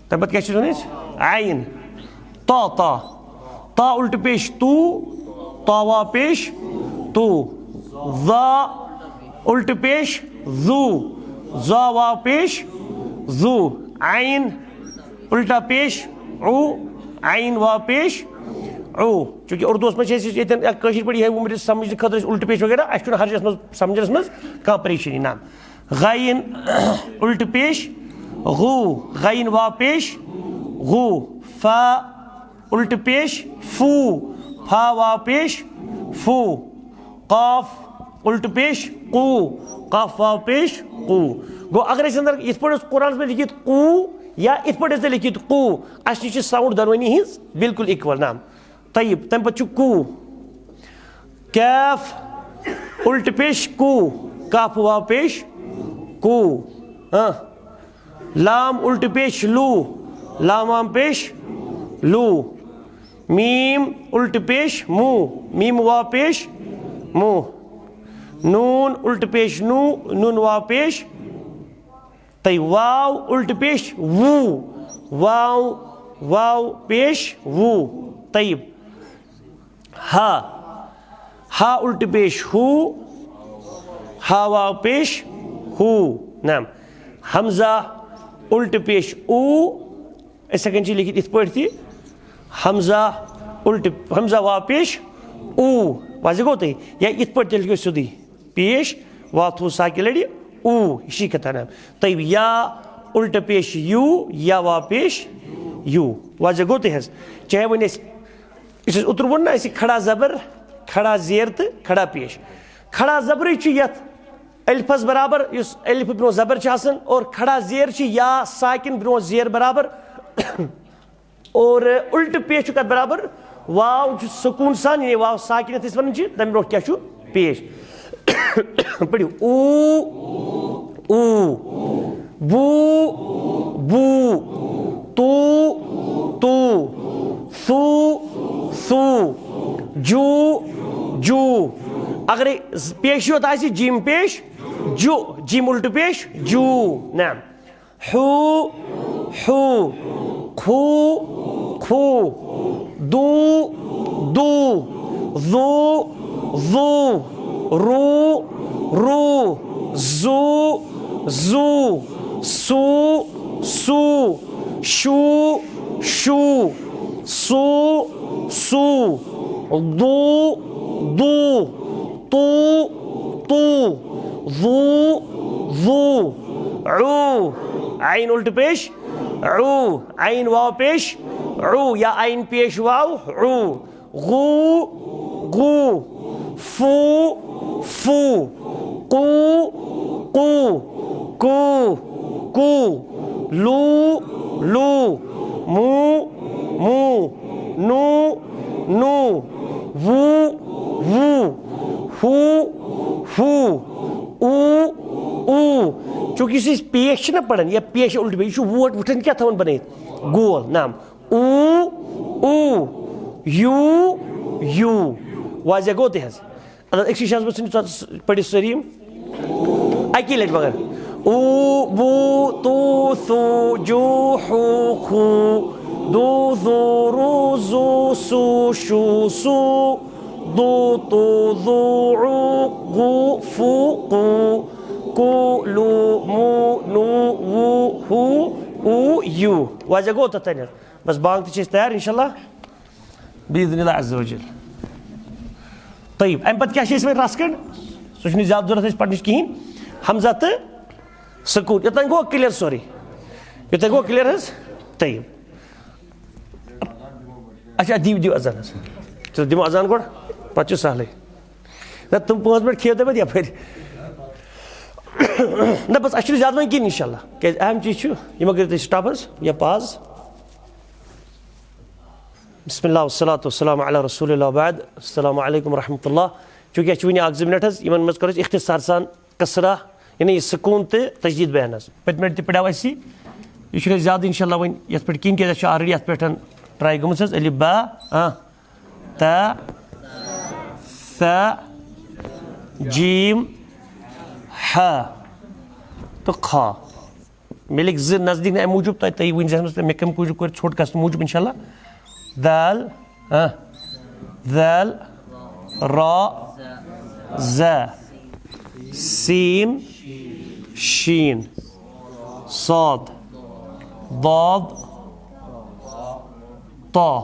تَمہِ پَتہٕ کیٛاہ چھِ وَنان أسۍ؟ عین۔ تا، تا۔ تا الٹہٕ پیش تو، تا واو پیش تو۔ زا الٹہٕ پیش زو، زا واو پیش زو۔ عین الٹا پیش او، عین واو پیش او۔ چونکہ اردوس منٛز چھِ أسۍ ییٚتٮ۪ن یا کٲشِر پٲٹھۍ یِہوٚے وُمرِ سَمجھنہٕ خٲطرٕ أسۍ الٹہٕ پیش وغیرہ، اَسہِ چھُنہٕ ہرجَس منٛز سَمجھنَس منٛز کانٛہہ پریشٲنی۔ نعم۔ غین الٹہٕ پیش غو، غین واو پیش غو۔ فا الٹہٕ پیش فو، فا واو پیش فو۔ قاف الٹہٕ پیش قو، قاف واو پیش قو۔ گوٚو اگر أسۍ اندر یِتھ پٲٹھۍ اوس قرآنَس منٛز لیکھِتھ قو یا یِتھ پٲٹھۍ ٲسۍ لیکھِتھ قو، اَسہِ نِش چھِ sound دۄنوٕنی ہِنٛز بالکل equal۔ نعم۔ طیب، تَمہِ پَتہٕ چھُ کو۔ کیف الٹہٕ پیش کو، کاف واو پیش کو۔ ہاں۔ لام الٹہٕ پیش لو، لام وام پیش لو۔ میٖم الٹہٕ پیش مو، میٖم واو پیش مو۔ نوٗن الٹہٕ پیش نو، نوٗن واو پیش۔ طیب۔ واو الٹہٕ پیش وو، واو، واو پیش وو۔ طیب۔ ہا۔ ہا الٹہٕ پیش ہو، ہا واو پیش ہو۔ نعم۔ ہمزہ الٹہٕ پیش او۔ أسۍ ہٮ۪کان چھِ لیکھِتھ یِتھ پٲٹھۍ تہِ، ہمزہ الٹہٕ، ہمزہ واو پیش او۔ واضح گوٚو تۄہہِ؟ یا یِتھ پٲٹھۍ تہِ لیکھِو سیوٚدُے۔ پیش واو تھوٚو ساکِن لَڑِ او، یہِ چھِ کَتھ اَنان۔ طیب۔ یا الٹہٕ پیش یوٗ، یا واو پیش یوٗ۔ واضح گوٚو تۄہہِ حظ؟ چاہے وۄنۍ أسۍ، یُس اَسہِ اوترٕ ووٚن نہ اَسہِ، کھڑا زبر، کھڑا زیر تہٕ کھڑا پیش۔ کھڑا زبرٕے چھُ یَتھ الفس برابر، یُس الف برونٛہہ زبر چھُ آسان، اور کھڑا زیر چھُ یا ساکن برونٛہہ زیر برابر، اور الٹہٕ پیش چھُ کتھ برابر؟ واو چھُ سکوٗن سان، یعنی واو ساکن یتھ أسۍ ونان چھِ، تمہِ برونٛہہ کیٛاہ چھُ پیش؟ پٔرِو۔ او، او، بو، بو، تو، تو، سو، سو، جو، جو۔ اگرے ز-، پیش یوت آسہِ، جیم پیش، جو، جیم الٹہٕ پیش، جو۔ نعم۔ حو، حو، خو، خو، دو، دو، ذو، ذو، رو، رو، زو، زو، سو، سو، شو، شو، سو، سو، دو، دو، تو، تو، ذو، ذو، عو، عین الٹہٕ پیش، عو، عین واو پیش، عو، یا عین پیش واو، عو، غو، غو، فو، فو، قو، قو، کو، کو، لو، لو، مو، مو، نو، نو، وو، وو، ہو، ہو، او، او۔ چونکہ یُس أسۍ پیش چھِنہ پران، یا پیش الٹہٕ پیش، یہِ چھُ ووٹ وُٹھن کیٛاہ تھاوان بنٲیِتھ؟ گول۔ نعم۔ او، او، یو، یو۔ واضح گوٚو تہِ حظ؟ اَدٕ أکسٕے جایہِ منٛز ژھٕنِو ژٕ پٔرِو سٲری یِم اَکی لَٹہِ مگر۔ او، بو، تو، سو، جو، خو، دو، زو، رو، زو، سو، شو، سو، دو، تو، زو، عو، غو، فو، قو، کو، لو، مو، نو، وو، ہو، او، یو۔ واضح گوٚو تَتھ تانٮ۪تھ؟ بس بانگ تہِ چھِ أسۍ تیار انشاءاللہ باذن اللہ عز و جل۔ طیب، امہِ پتہٕ کیٛاہ چھِ أسۍ وۄنۍ رس کھنٛڈ؟ سُہ چھُنہٕ زیادٕ ضروٗرت اَسہِ پرنٕچ کِہیٖنۍ۔ حمزہ تہٕ سکوٗن، یوٚتام گوٚو کلیئر سورُے؟ یوٚتام گوٚو کلیئر حظ؟ طیب۔ اچھا، دِیِو، دِیِو اذان حظ۔ چلو، دِمو اذان گۄڈٕ، پتہٕ چھُ سہلٕے۔ نہ، تِم پانٛژھ منٹ کھیٚیِو تُہۍ پتہٕ یپٲرۍ۔ نہ، بس، اَسہِ چھُنہٕ زیادٕ وۄنۍ کِہیٖنۍ، انشاءاللہ۔ کیٛازِ اہم چیٖز چھُ، یہِ مہ کٔرِو تُہۍ stop حظ یا pause۔ بسم اللہ والصلاة والسلام علی رسول اللہ وبعد۔ السلام علیکم ورحمۃ اللہ۔ چونکہ اَسہِ چھُ وٕنہِ اَکھ زٕ منٹ حظ، یِمن منٛز کَرو أسۍ اختصار سان کسرہ، یعنی یہِ سکوٗن تہٕ تشدید بیان حظ۔ پٔتمہِ لٹہِ تہِ پَرناو اَسہِ یہِ۔ یہِ چھُنہٕ اَسہِ زیادٕ انشاءاللہ وۄنۍ یَتھ پٮ۪ٹھ کِہیٖنۍ، کیٛازِ اَسہِ چھُ already یَتھ پٮ۪ٹھ try گٔمٕژ حظ، الف با، آ، تا، ثا، جیم، ہا تہٕ خا۔ مےٚ لیکھۍ زٕ نزدیٖک نہٕ اَمہِ موٗجوٗب، تۄہہِ، تۄہہِ ؤنۍ زِ اَتھ منٛز مےٚ کَمہِ موٗجوٗب کوٚر ژھوٚٹ گژھنہٕ موٗجوٗب، انشاءاللہ۔ دال، ہاں، ذال، را، زا، سین، شین، صاد، ضاد، طا،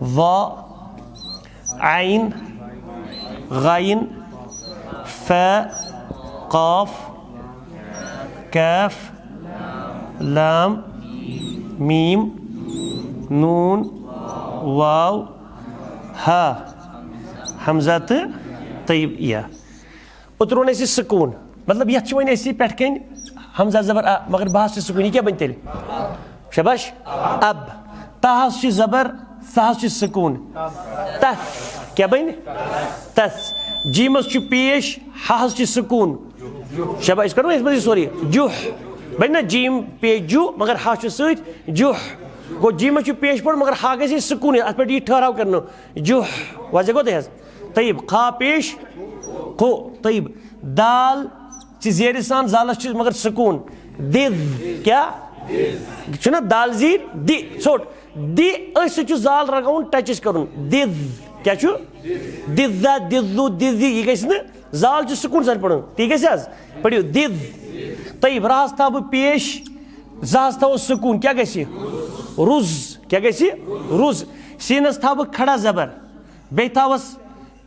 ظا، عین، غین، فا، قاف، کاف، لام، میم، نون، واو، ہا، حمزہ تہٕ طیب یا۔ اوترٕ ووٚن اَسہِ سکوٗن، مطلب یَتھ چھِ وۄنۍ اَسہِ پٮ۪ٹھ کَنۍ حمزہ زبر آ، مگر بہس چھِ سکوٗن، یہِ کیٛاہ بَنہِ تیٚلہِ؟ شاباش۔ اب۔ تہس چھِ زبر، سہس چھِ سکوٗن۔ تس۔ کیٛاہ بَنہِ؟ تس۔ جیمس چھُ پیش، ہہس چھِ سکوٗن۔ شاباش، أسۍ کَرو یَتھ منٛز یہِ سورُے۔ جُہ۔ بَنہِ نہ جیم پیش جُہ، مگر ہا چھُ سۭتۍ جُہ۔ گوٚو جیمس چھُ پیش پوٚر، مگر ہا گژھِ سکوٗن، اَتھ پٮ۪ٹھ یی ٹھہراو کَرنہٕ۔ جُہ۔ واضح گوٚو تۄہہِ حظ؟ طیب، خا پیش، خو، طیب۔ دال چھِ زیرِ سان، زالس چھِ مگر سکوٗن۔ دِد، کیٛاہ؟ چھُنہ دال زیٖر؟ دِ، ژھوٚٹ۔ دِ، أتھۍ سۭتۍ چھُ زال رگاوُن، ٹچ اَسہِ کَرُن۔ دِد، کیٛاہ چھُ؟ دِزا، دِزو، دِزِ، یہِ گژھِ نہٕ۔ زال چھُ سکوٗن سان پَرُن، تی گژھِ حظ؟ پٔرِو، دِد۔ طیب، راہس تھاوٕ بہٕ پیش، زہس تھاوو سکوٗن، کیٛاہ گژھِ؟ رُز۔ کیٛاہ گژھِ؟ رُز۔ سیٖنس تھاوٕ بہٕ کھڑا زبر، بیٚیہِ تھاوس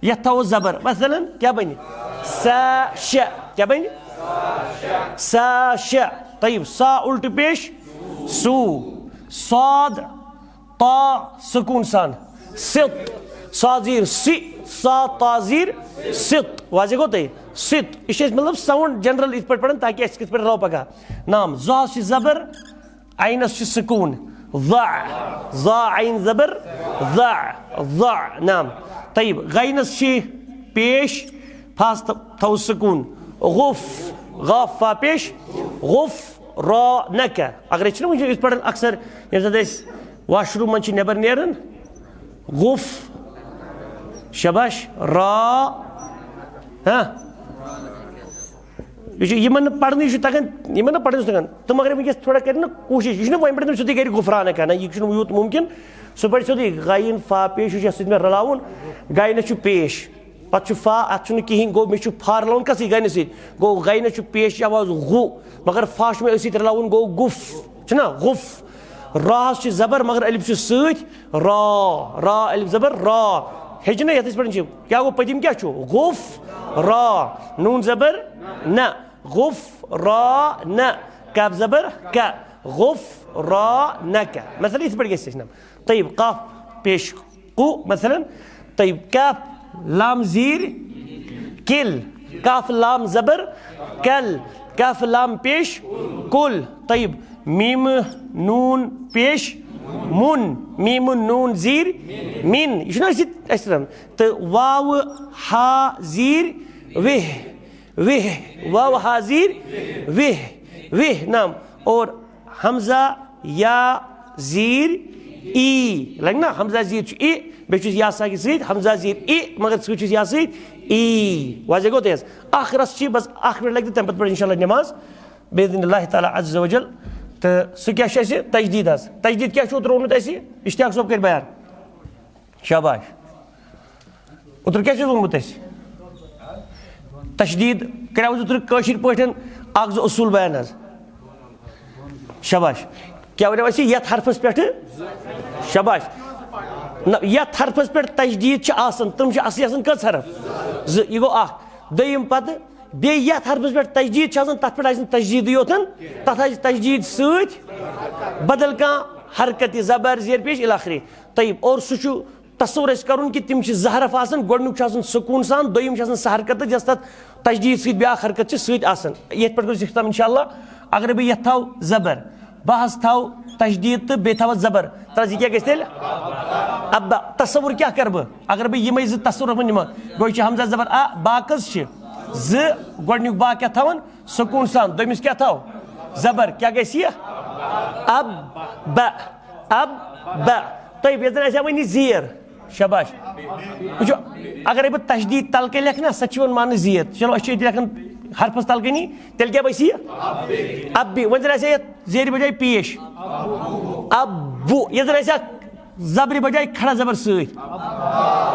یتھ تھاوو زبر، مثلاً کیٛاہ بنہِ؟ سا شےٚ۔ کیٛاہ بنہِ؟ سا شےٚ۔ طیب، سا الٹہٕ پیش، سو۔ صاد، طا سکوٗن سان، سِت۔ سا زیٖر، سی۔ سا تا زیر ست، واضح گوٚو تۄہہِ؟ ست۔ یہِ چھِ أسۍ مطلب ساؤنڈ جنرل یِتھ پٲٹھۍ پران تاکہِ اَسہِ کِتھ پٲٹھۍ رَو پگاہ۔ نام، زاہَس چھِ زبر، عینَس چھِ سکوٗن۔ ضا، ضا عین زبر، ضا، ضا۔ نام۔ طیب، غینَس چھِ پیش، فاہَس تھاوو سکوٗن۔ غف، غاف فا پیش، غف را نکا۔ اگر أسۍ چھِنہ وٕنکیٚن یِتھ پٲٹھۍ اکثر ییٚمہِ ساتہٕ أسۍ واش روٗم منٛز چھِ نٮ۪بر نیران، غف، شاباش، را، ہاں۔ یہِ چھُ یِمن نہٕ پرنُے چھُ تگان، یِمن نہٕ پرنُے چھُ تگان، تِم اگر وٕنکیٚس تھوڑا کرن نہ کوٗشِش، یہِ چھُنہٕ وۄنۍ پٮ۪ٹھ تِم سیوٚدُے کرِ غفرانہ کران، یہِ چھُنہٕ یوٗت مُمکِن۔ سُہ پرِ سیوٚدُے غین فا پیش، یہِ چھُ یَتھ سۭتۍ مےٚ رلاوُن، غینس چھُ پیش، پتہٕ چھُ فا، اتھ چھُنہٕ کِہیٖنۍ، گوٚو مےٚ چھُ فا رلاوُن کَسٕے غینس سۭتۍ، گوٚو غینس چھُ پیش آواز غُ، مگر فا چھُ مےٚ أتھۍ سۭتۍ رلاوُن، گوٚو گُف، چھُنہ غُف۔ راہس چھِ زبر مگر الف چھُ سۭتۍ، را، را الف زبر را۔ ہیٚچھِ نہ یتھ أسۍ پران چھِ۔ کیٛاہ گوٚو؟ پٔتِم کیٛاہ چھُ؟ غُف را۔ نوٗن زبر نہ۔ غُف را نہ۔ کاف زبر کا۔ غُف را نہ کا۔ مثلاً یِتھ پٲٹھۍ گژھِ اَسہِ نہ۔ طیب، قاف پیش قُ مثلاً۔ طیب، کاف لام زیٖر کِل۔ کاف لام زبر کل۔ کاف لام پیش کُل۔ طیب، میم نون پیش مُن۔ میم نون زیٖر مِن۔ یہِ چھُنہ اَسہِ، اَسہِ ترٛٲومٕژ۔ تہٕ واو ہا زیٖر وِہ۔ وِہ۔ واو ہا زیٖر وِہ۔ وِہ۔ نام۔ اور ہمزہ یا زیٖر ای۔ لگہِ نا؟ ہمزہ زیٖر چھُ ای، بیٚیہِ چھُس یا ساکن سۭتۍ، ہمزہ زیٖر ای، مگر سۭتۍ چھُس یا سۭتۍ ای۔ واضح گوٚو تۄہہِ حظ؟ اکھ رس چھِ بس اکھ منٹ لگہِ تہٕ تَمہِ پتہٕ پرِ انشاءاللہ نماز باذن اللہ تعالیٰ عز و جل۔ تہٕ سُہ کیٛاہ چھُ اَسہِ؟ تجدید حظ۔ تجدید کیٛاہ چھُ اوترٕ ووٚنمُت اَسہِ؟ اشتیاق صٲب کٔرۍ بیان۔ شاباش۔ اوترٕ کیٛاہ چھُ ووٚنمُت اَسہِ؟ تشدید کریاو اَسہِ اوترٕ کٲشِر پٲٹھۍ اکھ زٕ اصوٗل بیان حظ۔ شاباش۔ کیٛاہ ونیو اَسہِ یتھ حرفس پٮ۪ٹھٕ؟ شاباش۔ نہ، یتھ حرفس پٮ۪ٹھ تشدید چھِ آسان، تِم چھِ اصلی آسان کٔژ حرف؟ زٕ۔ یہِ گوٚو اکھ۔ دوٚیِم پتہٕ بیٚیہِ یتھ حرفس پٮ۪ٹھ تشدید چھِ آسان، تتھ پٮ۪ٹھ آسہِ نہٕ تشدیدٕے یوتن، تتھ آسہِ تشدید سۭتۍ بدل کانٛہہ حرکت، یہِ زبر، زیر پیش، الی آخری۔ طیب، اور سُہ چھُ تصور اَسہِ کرُن کہِ تِم چھِ زٕ حرف آسان، گۄڈٕنیُک چھُ آسان سکوٗن سان، دوٚیِم چھُ آسان سۄ حرکت یۄس تتھ تجدید سۭتۍ بیٛاکھ حرکت چھِ سۭتۍ آسان۔ یتھ پٮ۪ٹھ گوٚژھ یہِ ختم انشاءاللہ۔ اگر بہٕ یتھ تھاوٕ زبر، بہٕ حظ تھاوٕ تشدید تہٕ بیٚیہِ تھاوٕ زبر، ترٛس، یہِ کیٛاہ گژھِ تیٚلہِ؟ ابا۔ تصور کیٛاہ کرٕ بہٕ؟ اگر بہٕ یِمے زٕ تصور نِمہٕ، گۄڈٕ چھِ ہمزہ زبر آ، با کٔژ چھِ؟ زٕ۔ گۄڈٕنیُک با کیٛاہ تھاوان؟ سکوٗن سان۔ دوٚیمِس کیٛاہ تھاو؟ زبر۔ کیٛاہ گژھِ یہِ؟ اب، بہ، اب، بہ۔ طیب، ییٚتٮ۪ن آسہِ ہا وۄنۍ یہِ زیر۔ شاباش۔ وٕچھو، اگرے بہٕ تشدید تلہٕ کنۍ لیکھٕ نا، سۄ تہِ چھِ یِوان ماننہٕ زیر۔ چلو، أسۍ چھِ ییٚتہِ لیکھان حرفس تلہٕ کنی، تیٚلہِ کیٛاہ بچہِ یہِ؟ اب بی۔ وۄنۍ زن آسہِ ہا یتھ زیرِ بجایہِ پیش۔ ابو۔ ییٚتٮ۪ن آسہِ ہا زبرِ بجایہِ کھڑا زبر سۭتۍ۔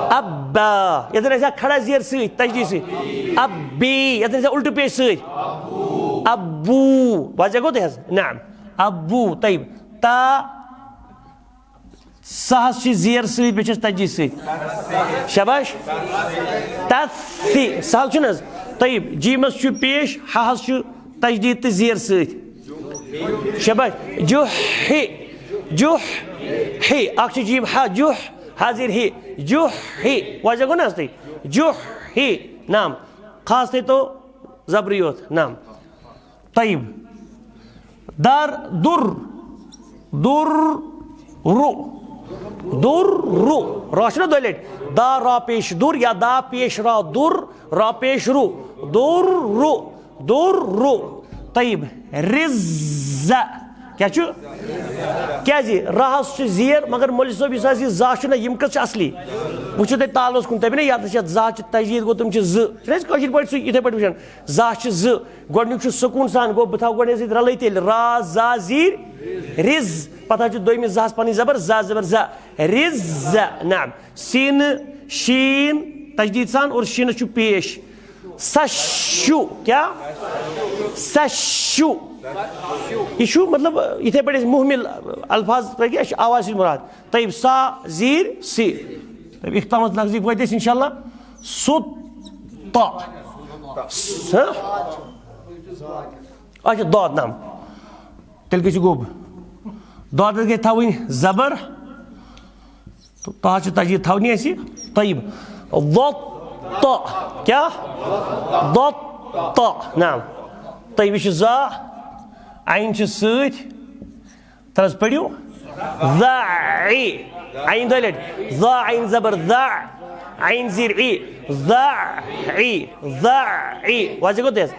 ابا۔ ییٚتٮ۪ن آسہِ ہا کھڑا زیر سۭتۍ، تشدید سۭتۍ۔ ابی۔ ییٚتٮ۪ن آسہِ ہا الٹہٕ پیش سۭتۍ۔ ابو۔ واضح گوٚو تۄہہِ حظ؟ نعم۔ ابو۔ طیب۔ تا۔ سا حظ چھِ زیر سۭتۍ، بیٚیہِ چھَس تشدید سۭتۍ۔ شاباش۔ تَتھ۔ سہل چھُنہٕ حظ؟ طیب۔ جیٖمَس چھُ پیش، ہا حظ چھُ تشدید تہٕ زیر سۭتۍ۔ شاباش۔ جُہ۔ جُہ۔ ہی۔ اَکھ چھُ جیٖم ہا، جُہ۔ حاضر ہی۔ جُہ۔ ہی۔ واضح گوٚو نہ حظ تۄہہِ؟ جُہ۔ ہی۔ نعم۔ خاص تھٲیتو زبرٕے یوت۔ نعم۔ طیب۔ در، در، در، رو، در، رو۔ را چھُنہ دۄیہِ لٹہِ۔ دا را پیش در یا دا پیش را در، را پیش رو۔ در، رو، در، رو۔ طیب۔ رز۔ کیٛاہ چھُ؟ کیٛازِ؟ راہس چھُ زیر، مگر مولوی صٲب یُس حظ یہِ زا چھُنہ، یِم کٔژ چھِ اصلی؟ وٕچھِو تُہۍ تالوس کُن، تَمہِ نہ یَتھ چھِ یَتھ زا چھِ تجدید گوٚو، تِم چھِ زٕ۔ چھِنہ أسۍ کٲشِر پٲٹھۍ سُہ یِتھَے پٲٹھۍ وٕچھان؟ زا چھِ زٕ۔ گۄڈٕنیُک چھُ سکوٗن سان، گوٚو بہٕ تھاوٕ گۄڈٕ أسۍ سۭتۍ رلٲیِتھ تیٚلہِ را، زا، زیٖر، رِز۔ پتہٕ حظ چھُ دوٚیمِس زہَس پَنٕنۍ زبر، زا زبر زا۔ رِز زا۔ نعم۔ سیٖنہٕ، شیٖن، تجدید سان اور شیٖنَس چھُ پیش۔ سَشُ۔ کیٛاہ؟ سَشُ۔ یہِ چھُ مطلب یِتھَے پٲٹھۍ أسۍ مُہمِل الفاظ پٲٹھۍ، اَسہِ چھِ آواز سۭتۍ مُراد۔ طیب، سا، زیٖر، سی۔ طیب، اختتامَس نزدیٖک وٲتۍ أسۍ اِنشاءاللہ۔ سُہ، تہ۔ س-، ہہ؟ اچھا، داد نام۔ تیٚلہِ گٔژھِو گوٚب۔ دادَس گٔے تھاوٕنۍ زبر۔ تہٕ تہ چھِ تجدید تھاونی اَسہِ۔ طیب۔ ضت۔ کیٛاہ؟ ضت۔ نعم۔ طيب، یہِ چھُ زا، عین چھِ سۭتۍ۔ تَلہٕ حظ پٔرِو۔ ذَعِ۔ عین دۄیہِ لَٹہِ۔ ذا عین زبر ذا، عین زیر ع۔ ذَعِ۔ ذَعِ۔ واضح گوٚو تیز؟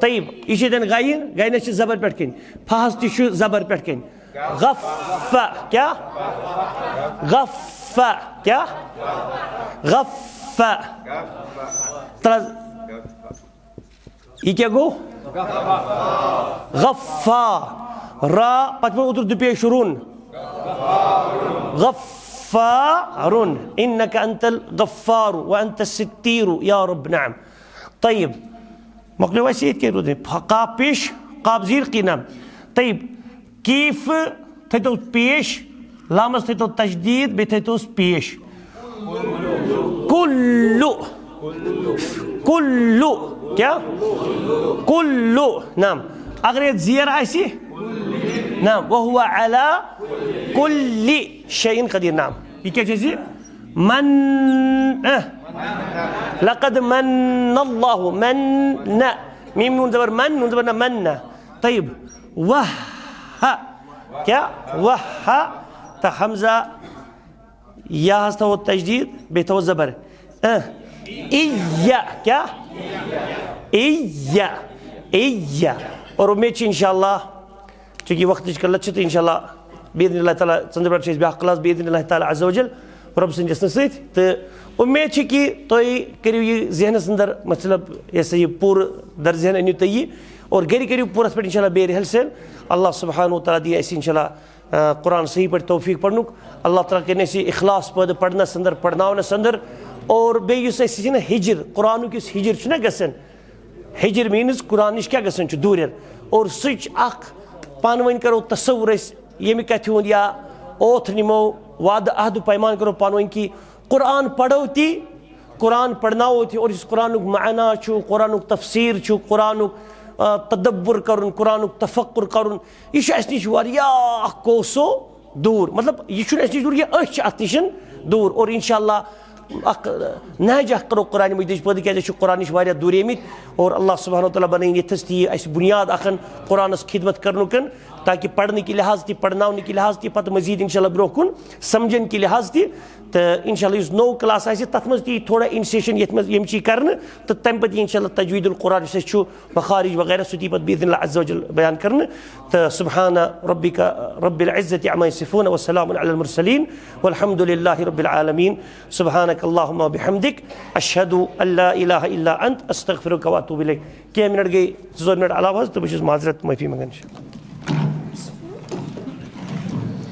طيب، یہِ چھِ ییٚتٮ۪ن غین، غینَس چھِ زبر پٮ۪ٹھ کَنۍ۔ فَہَس تہِ چھُ زبر پٮ۪ٹھ کَنۍ۔ غف۔ کیٛاہ؟ غف۔ کیٛاہ؟ غف۔ تَلہٕ حظ۔ یہِ کیٛاہ گوٚو؟ غفا۔ را، پتہٕ پٮ۪ٹھ اوترٕ دُپیش رُن۔ غفارُن۔ إنك أنت الغفار وأنت الستير يا رب۔ نعم۔ طيب۔ مۄکلیو اَسہِ ییٚتہِ کیٛاہ روٗد؟ فا-، قاف پیش، قاف زیر قیٖنہ۔ طيب۔ کیف تھٲیتو پیش، لامس تھٲیتو تشدید، بیٚیہِ تھٲیتوس پیش۔ کُلُ۔ کُلُ۔ کیٛاہ؟ کُلُ۔ نعم۔ اگر یتھ زیر آسہِ، نعم، وَهُوَ عَلَى كُلِّ شَيْءٍ قَدِيرٌ۔ نعم۔ یہِ کیٛاہ چھُ اَسہِ؟ من، اہ۔ لَقَدْ مَنَّ اللَّهُ، مَنَّ۔ میٖم نوٗن زبر من، نوٗن زبر نہ، مَنَّ۔ طيب۔ وَهَّ۔ کیٛاہ؟ وَهَّ۔ تہٕ ہمزہ یاہس تھاوو تشدید، بیٚیہِ تھاوو زبر۔ اہ۔ اِیَّ۔ کیٛاہ؟ اِیَّ۔ اِیَّ۔ اور امید چھِ انشاءاللہ، چونکہ وقتٕچ قلت چھِ، تہٕ انشاءاللہ باذن اللہ تعالیٰ ژٔنٛدٕر پٮ۪ٹھ چھِ أسۍ بیٛاکھ کلاس باذن اللہ تعالیٰ عز و جل رۄب سٕنٛدِ یژھنہٕ سۭتۍ۔ تہٕ امید چھِ کہِ تُہۍ کٔرِو یہِ ذہنس اندر، مطلب، یہِ ہسا یہِ پوٗرٕ در ذہن أنِو تُہۍ یہِ، اور گرِ کٔرِو پوٗرٕ اَتھ پٮ۪ٹھ انشاءاللہ بیٚیہِ رِہرسل۔ اللہ سبحانہ و تعالیٰ دِیہِ اَسہِ انشاءاللہ آ، قرآن صحیح پٲٹھۍ توفیٖق پرنُک۔ اللہ تعالیٰ کٔرِنۍ اَسہِ اخلاص پٲدٕ پرنَس اندر، پرناونَس اندر۔ اور بیٚیہِ یُس اَسہِ چھِنہ ہِجر، قرآنُک یُس ہِجر چھُنہ گژھان، ہِجر means قرآن نِش کیٛاہ گژھان چھُ دوٗرٮ۪ر۔ اور سُہ چھُ اکھ، پانہٕ ؤنۍ کرو تصور أسۍ ییٚمہِ کتھِ ہُنٛد، یا اوتھ نِمو، وعدٕ عہدٕ پیمان کرو پانہٕ ؤنۍ کہِ قرآن پرو تہِ، قرآن پرناوو تہِ، اور یُس قرآنُک معنی چھُ، قرآنُک تفسیر چھُ، قرآنُک، آ، تدبر کرُن، قرآنُک تفکر کرُن، یہِ چھُ اَسہِ نِش واریاہ کوسو دوٗر۔ مطلب، یہِ چھُنہٕ اَسہِ نِش دوٗر، یہِ أسۍ چھِ اَتھ نِش دوٗر۔ اور انشاءاللہ اکھ نہج اکھ کرو قرآن مجیدٕچ پٲدٕ، کیٛازِ أسۍ چھِ قرآن نِش واریاہ دوٗر آمٕتۍ۔ اور اللہ سبحانہ و تعالیٰ بنٲیِن ییٚتھَس تہِ یہِ اَسہِ بُنیاد اکھ قرآنَس خدمت کرنُک، تاکہِ پرنہٕ کہِ لحاظ تہِ، پرناونہٕ کہِ لحاظ تہِ، پتہٕ مزید انشاءاللہ برونٛہہ کُن سمجھن کہِ لحاظ تہِ۔ تہٕ انشاءاللہ یُس نوٚو کلاس آسہِ، تَتھ منٛز تہِ یی تھوڑا initiation یَتھ منٛز ییٚمہِ چی کرنہٕ، تہٕ تَمہِ پتہٕ یی انشاءاللہ تجوید القرآن یُس اَسہِ چھُ، مخارج وغیرہ، سُہ تہِ یی پتہٕ باذن اللہ عز و جل بیان کرنہٕ۔ تہٕ سبحان ربک رب العزة عما یصفون وسلام علی المرسلین والحمد للہ رب العالمین۔ سبحانک اللہم وبحمدک، اشہد ان لا الہ الا انت، استغفرک واتوب الیک۔ کینٛہہ منٹ گٔے، زٕ ژور منٹ علاوٕ حظ، تہٕ بہٕ چھُس معذرت معٲفی منٛگان۔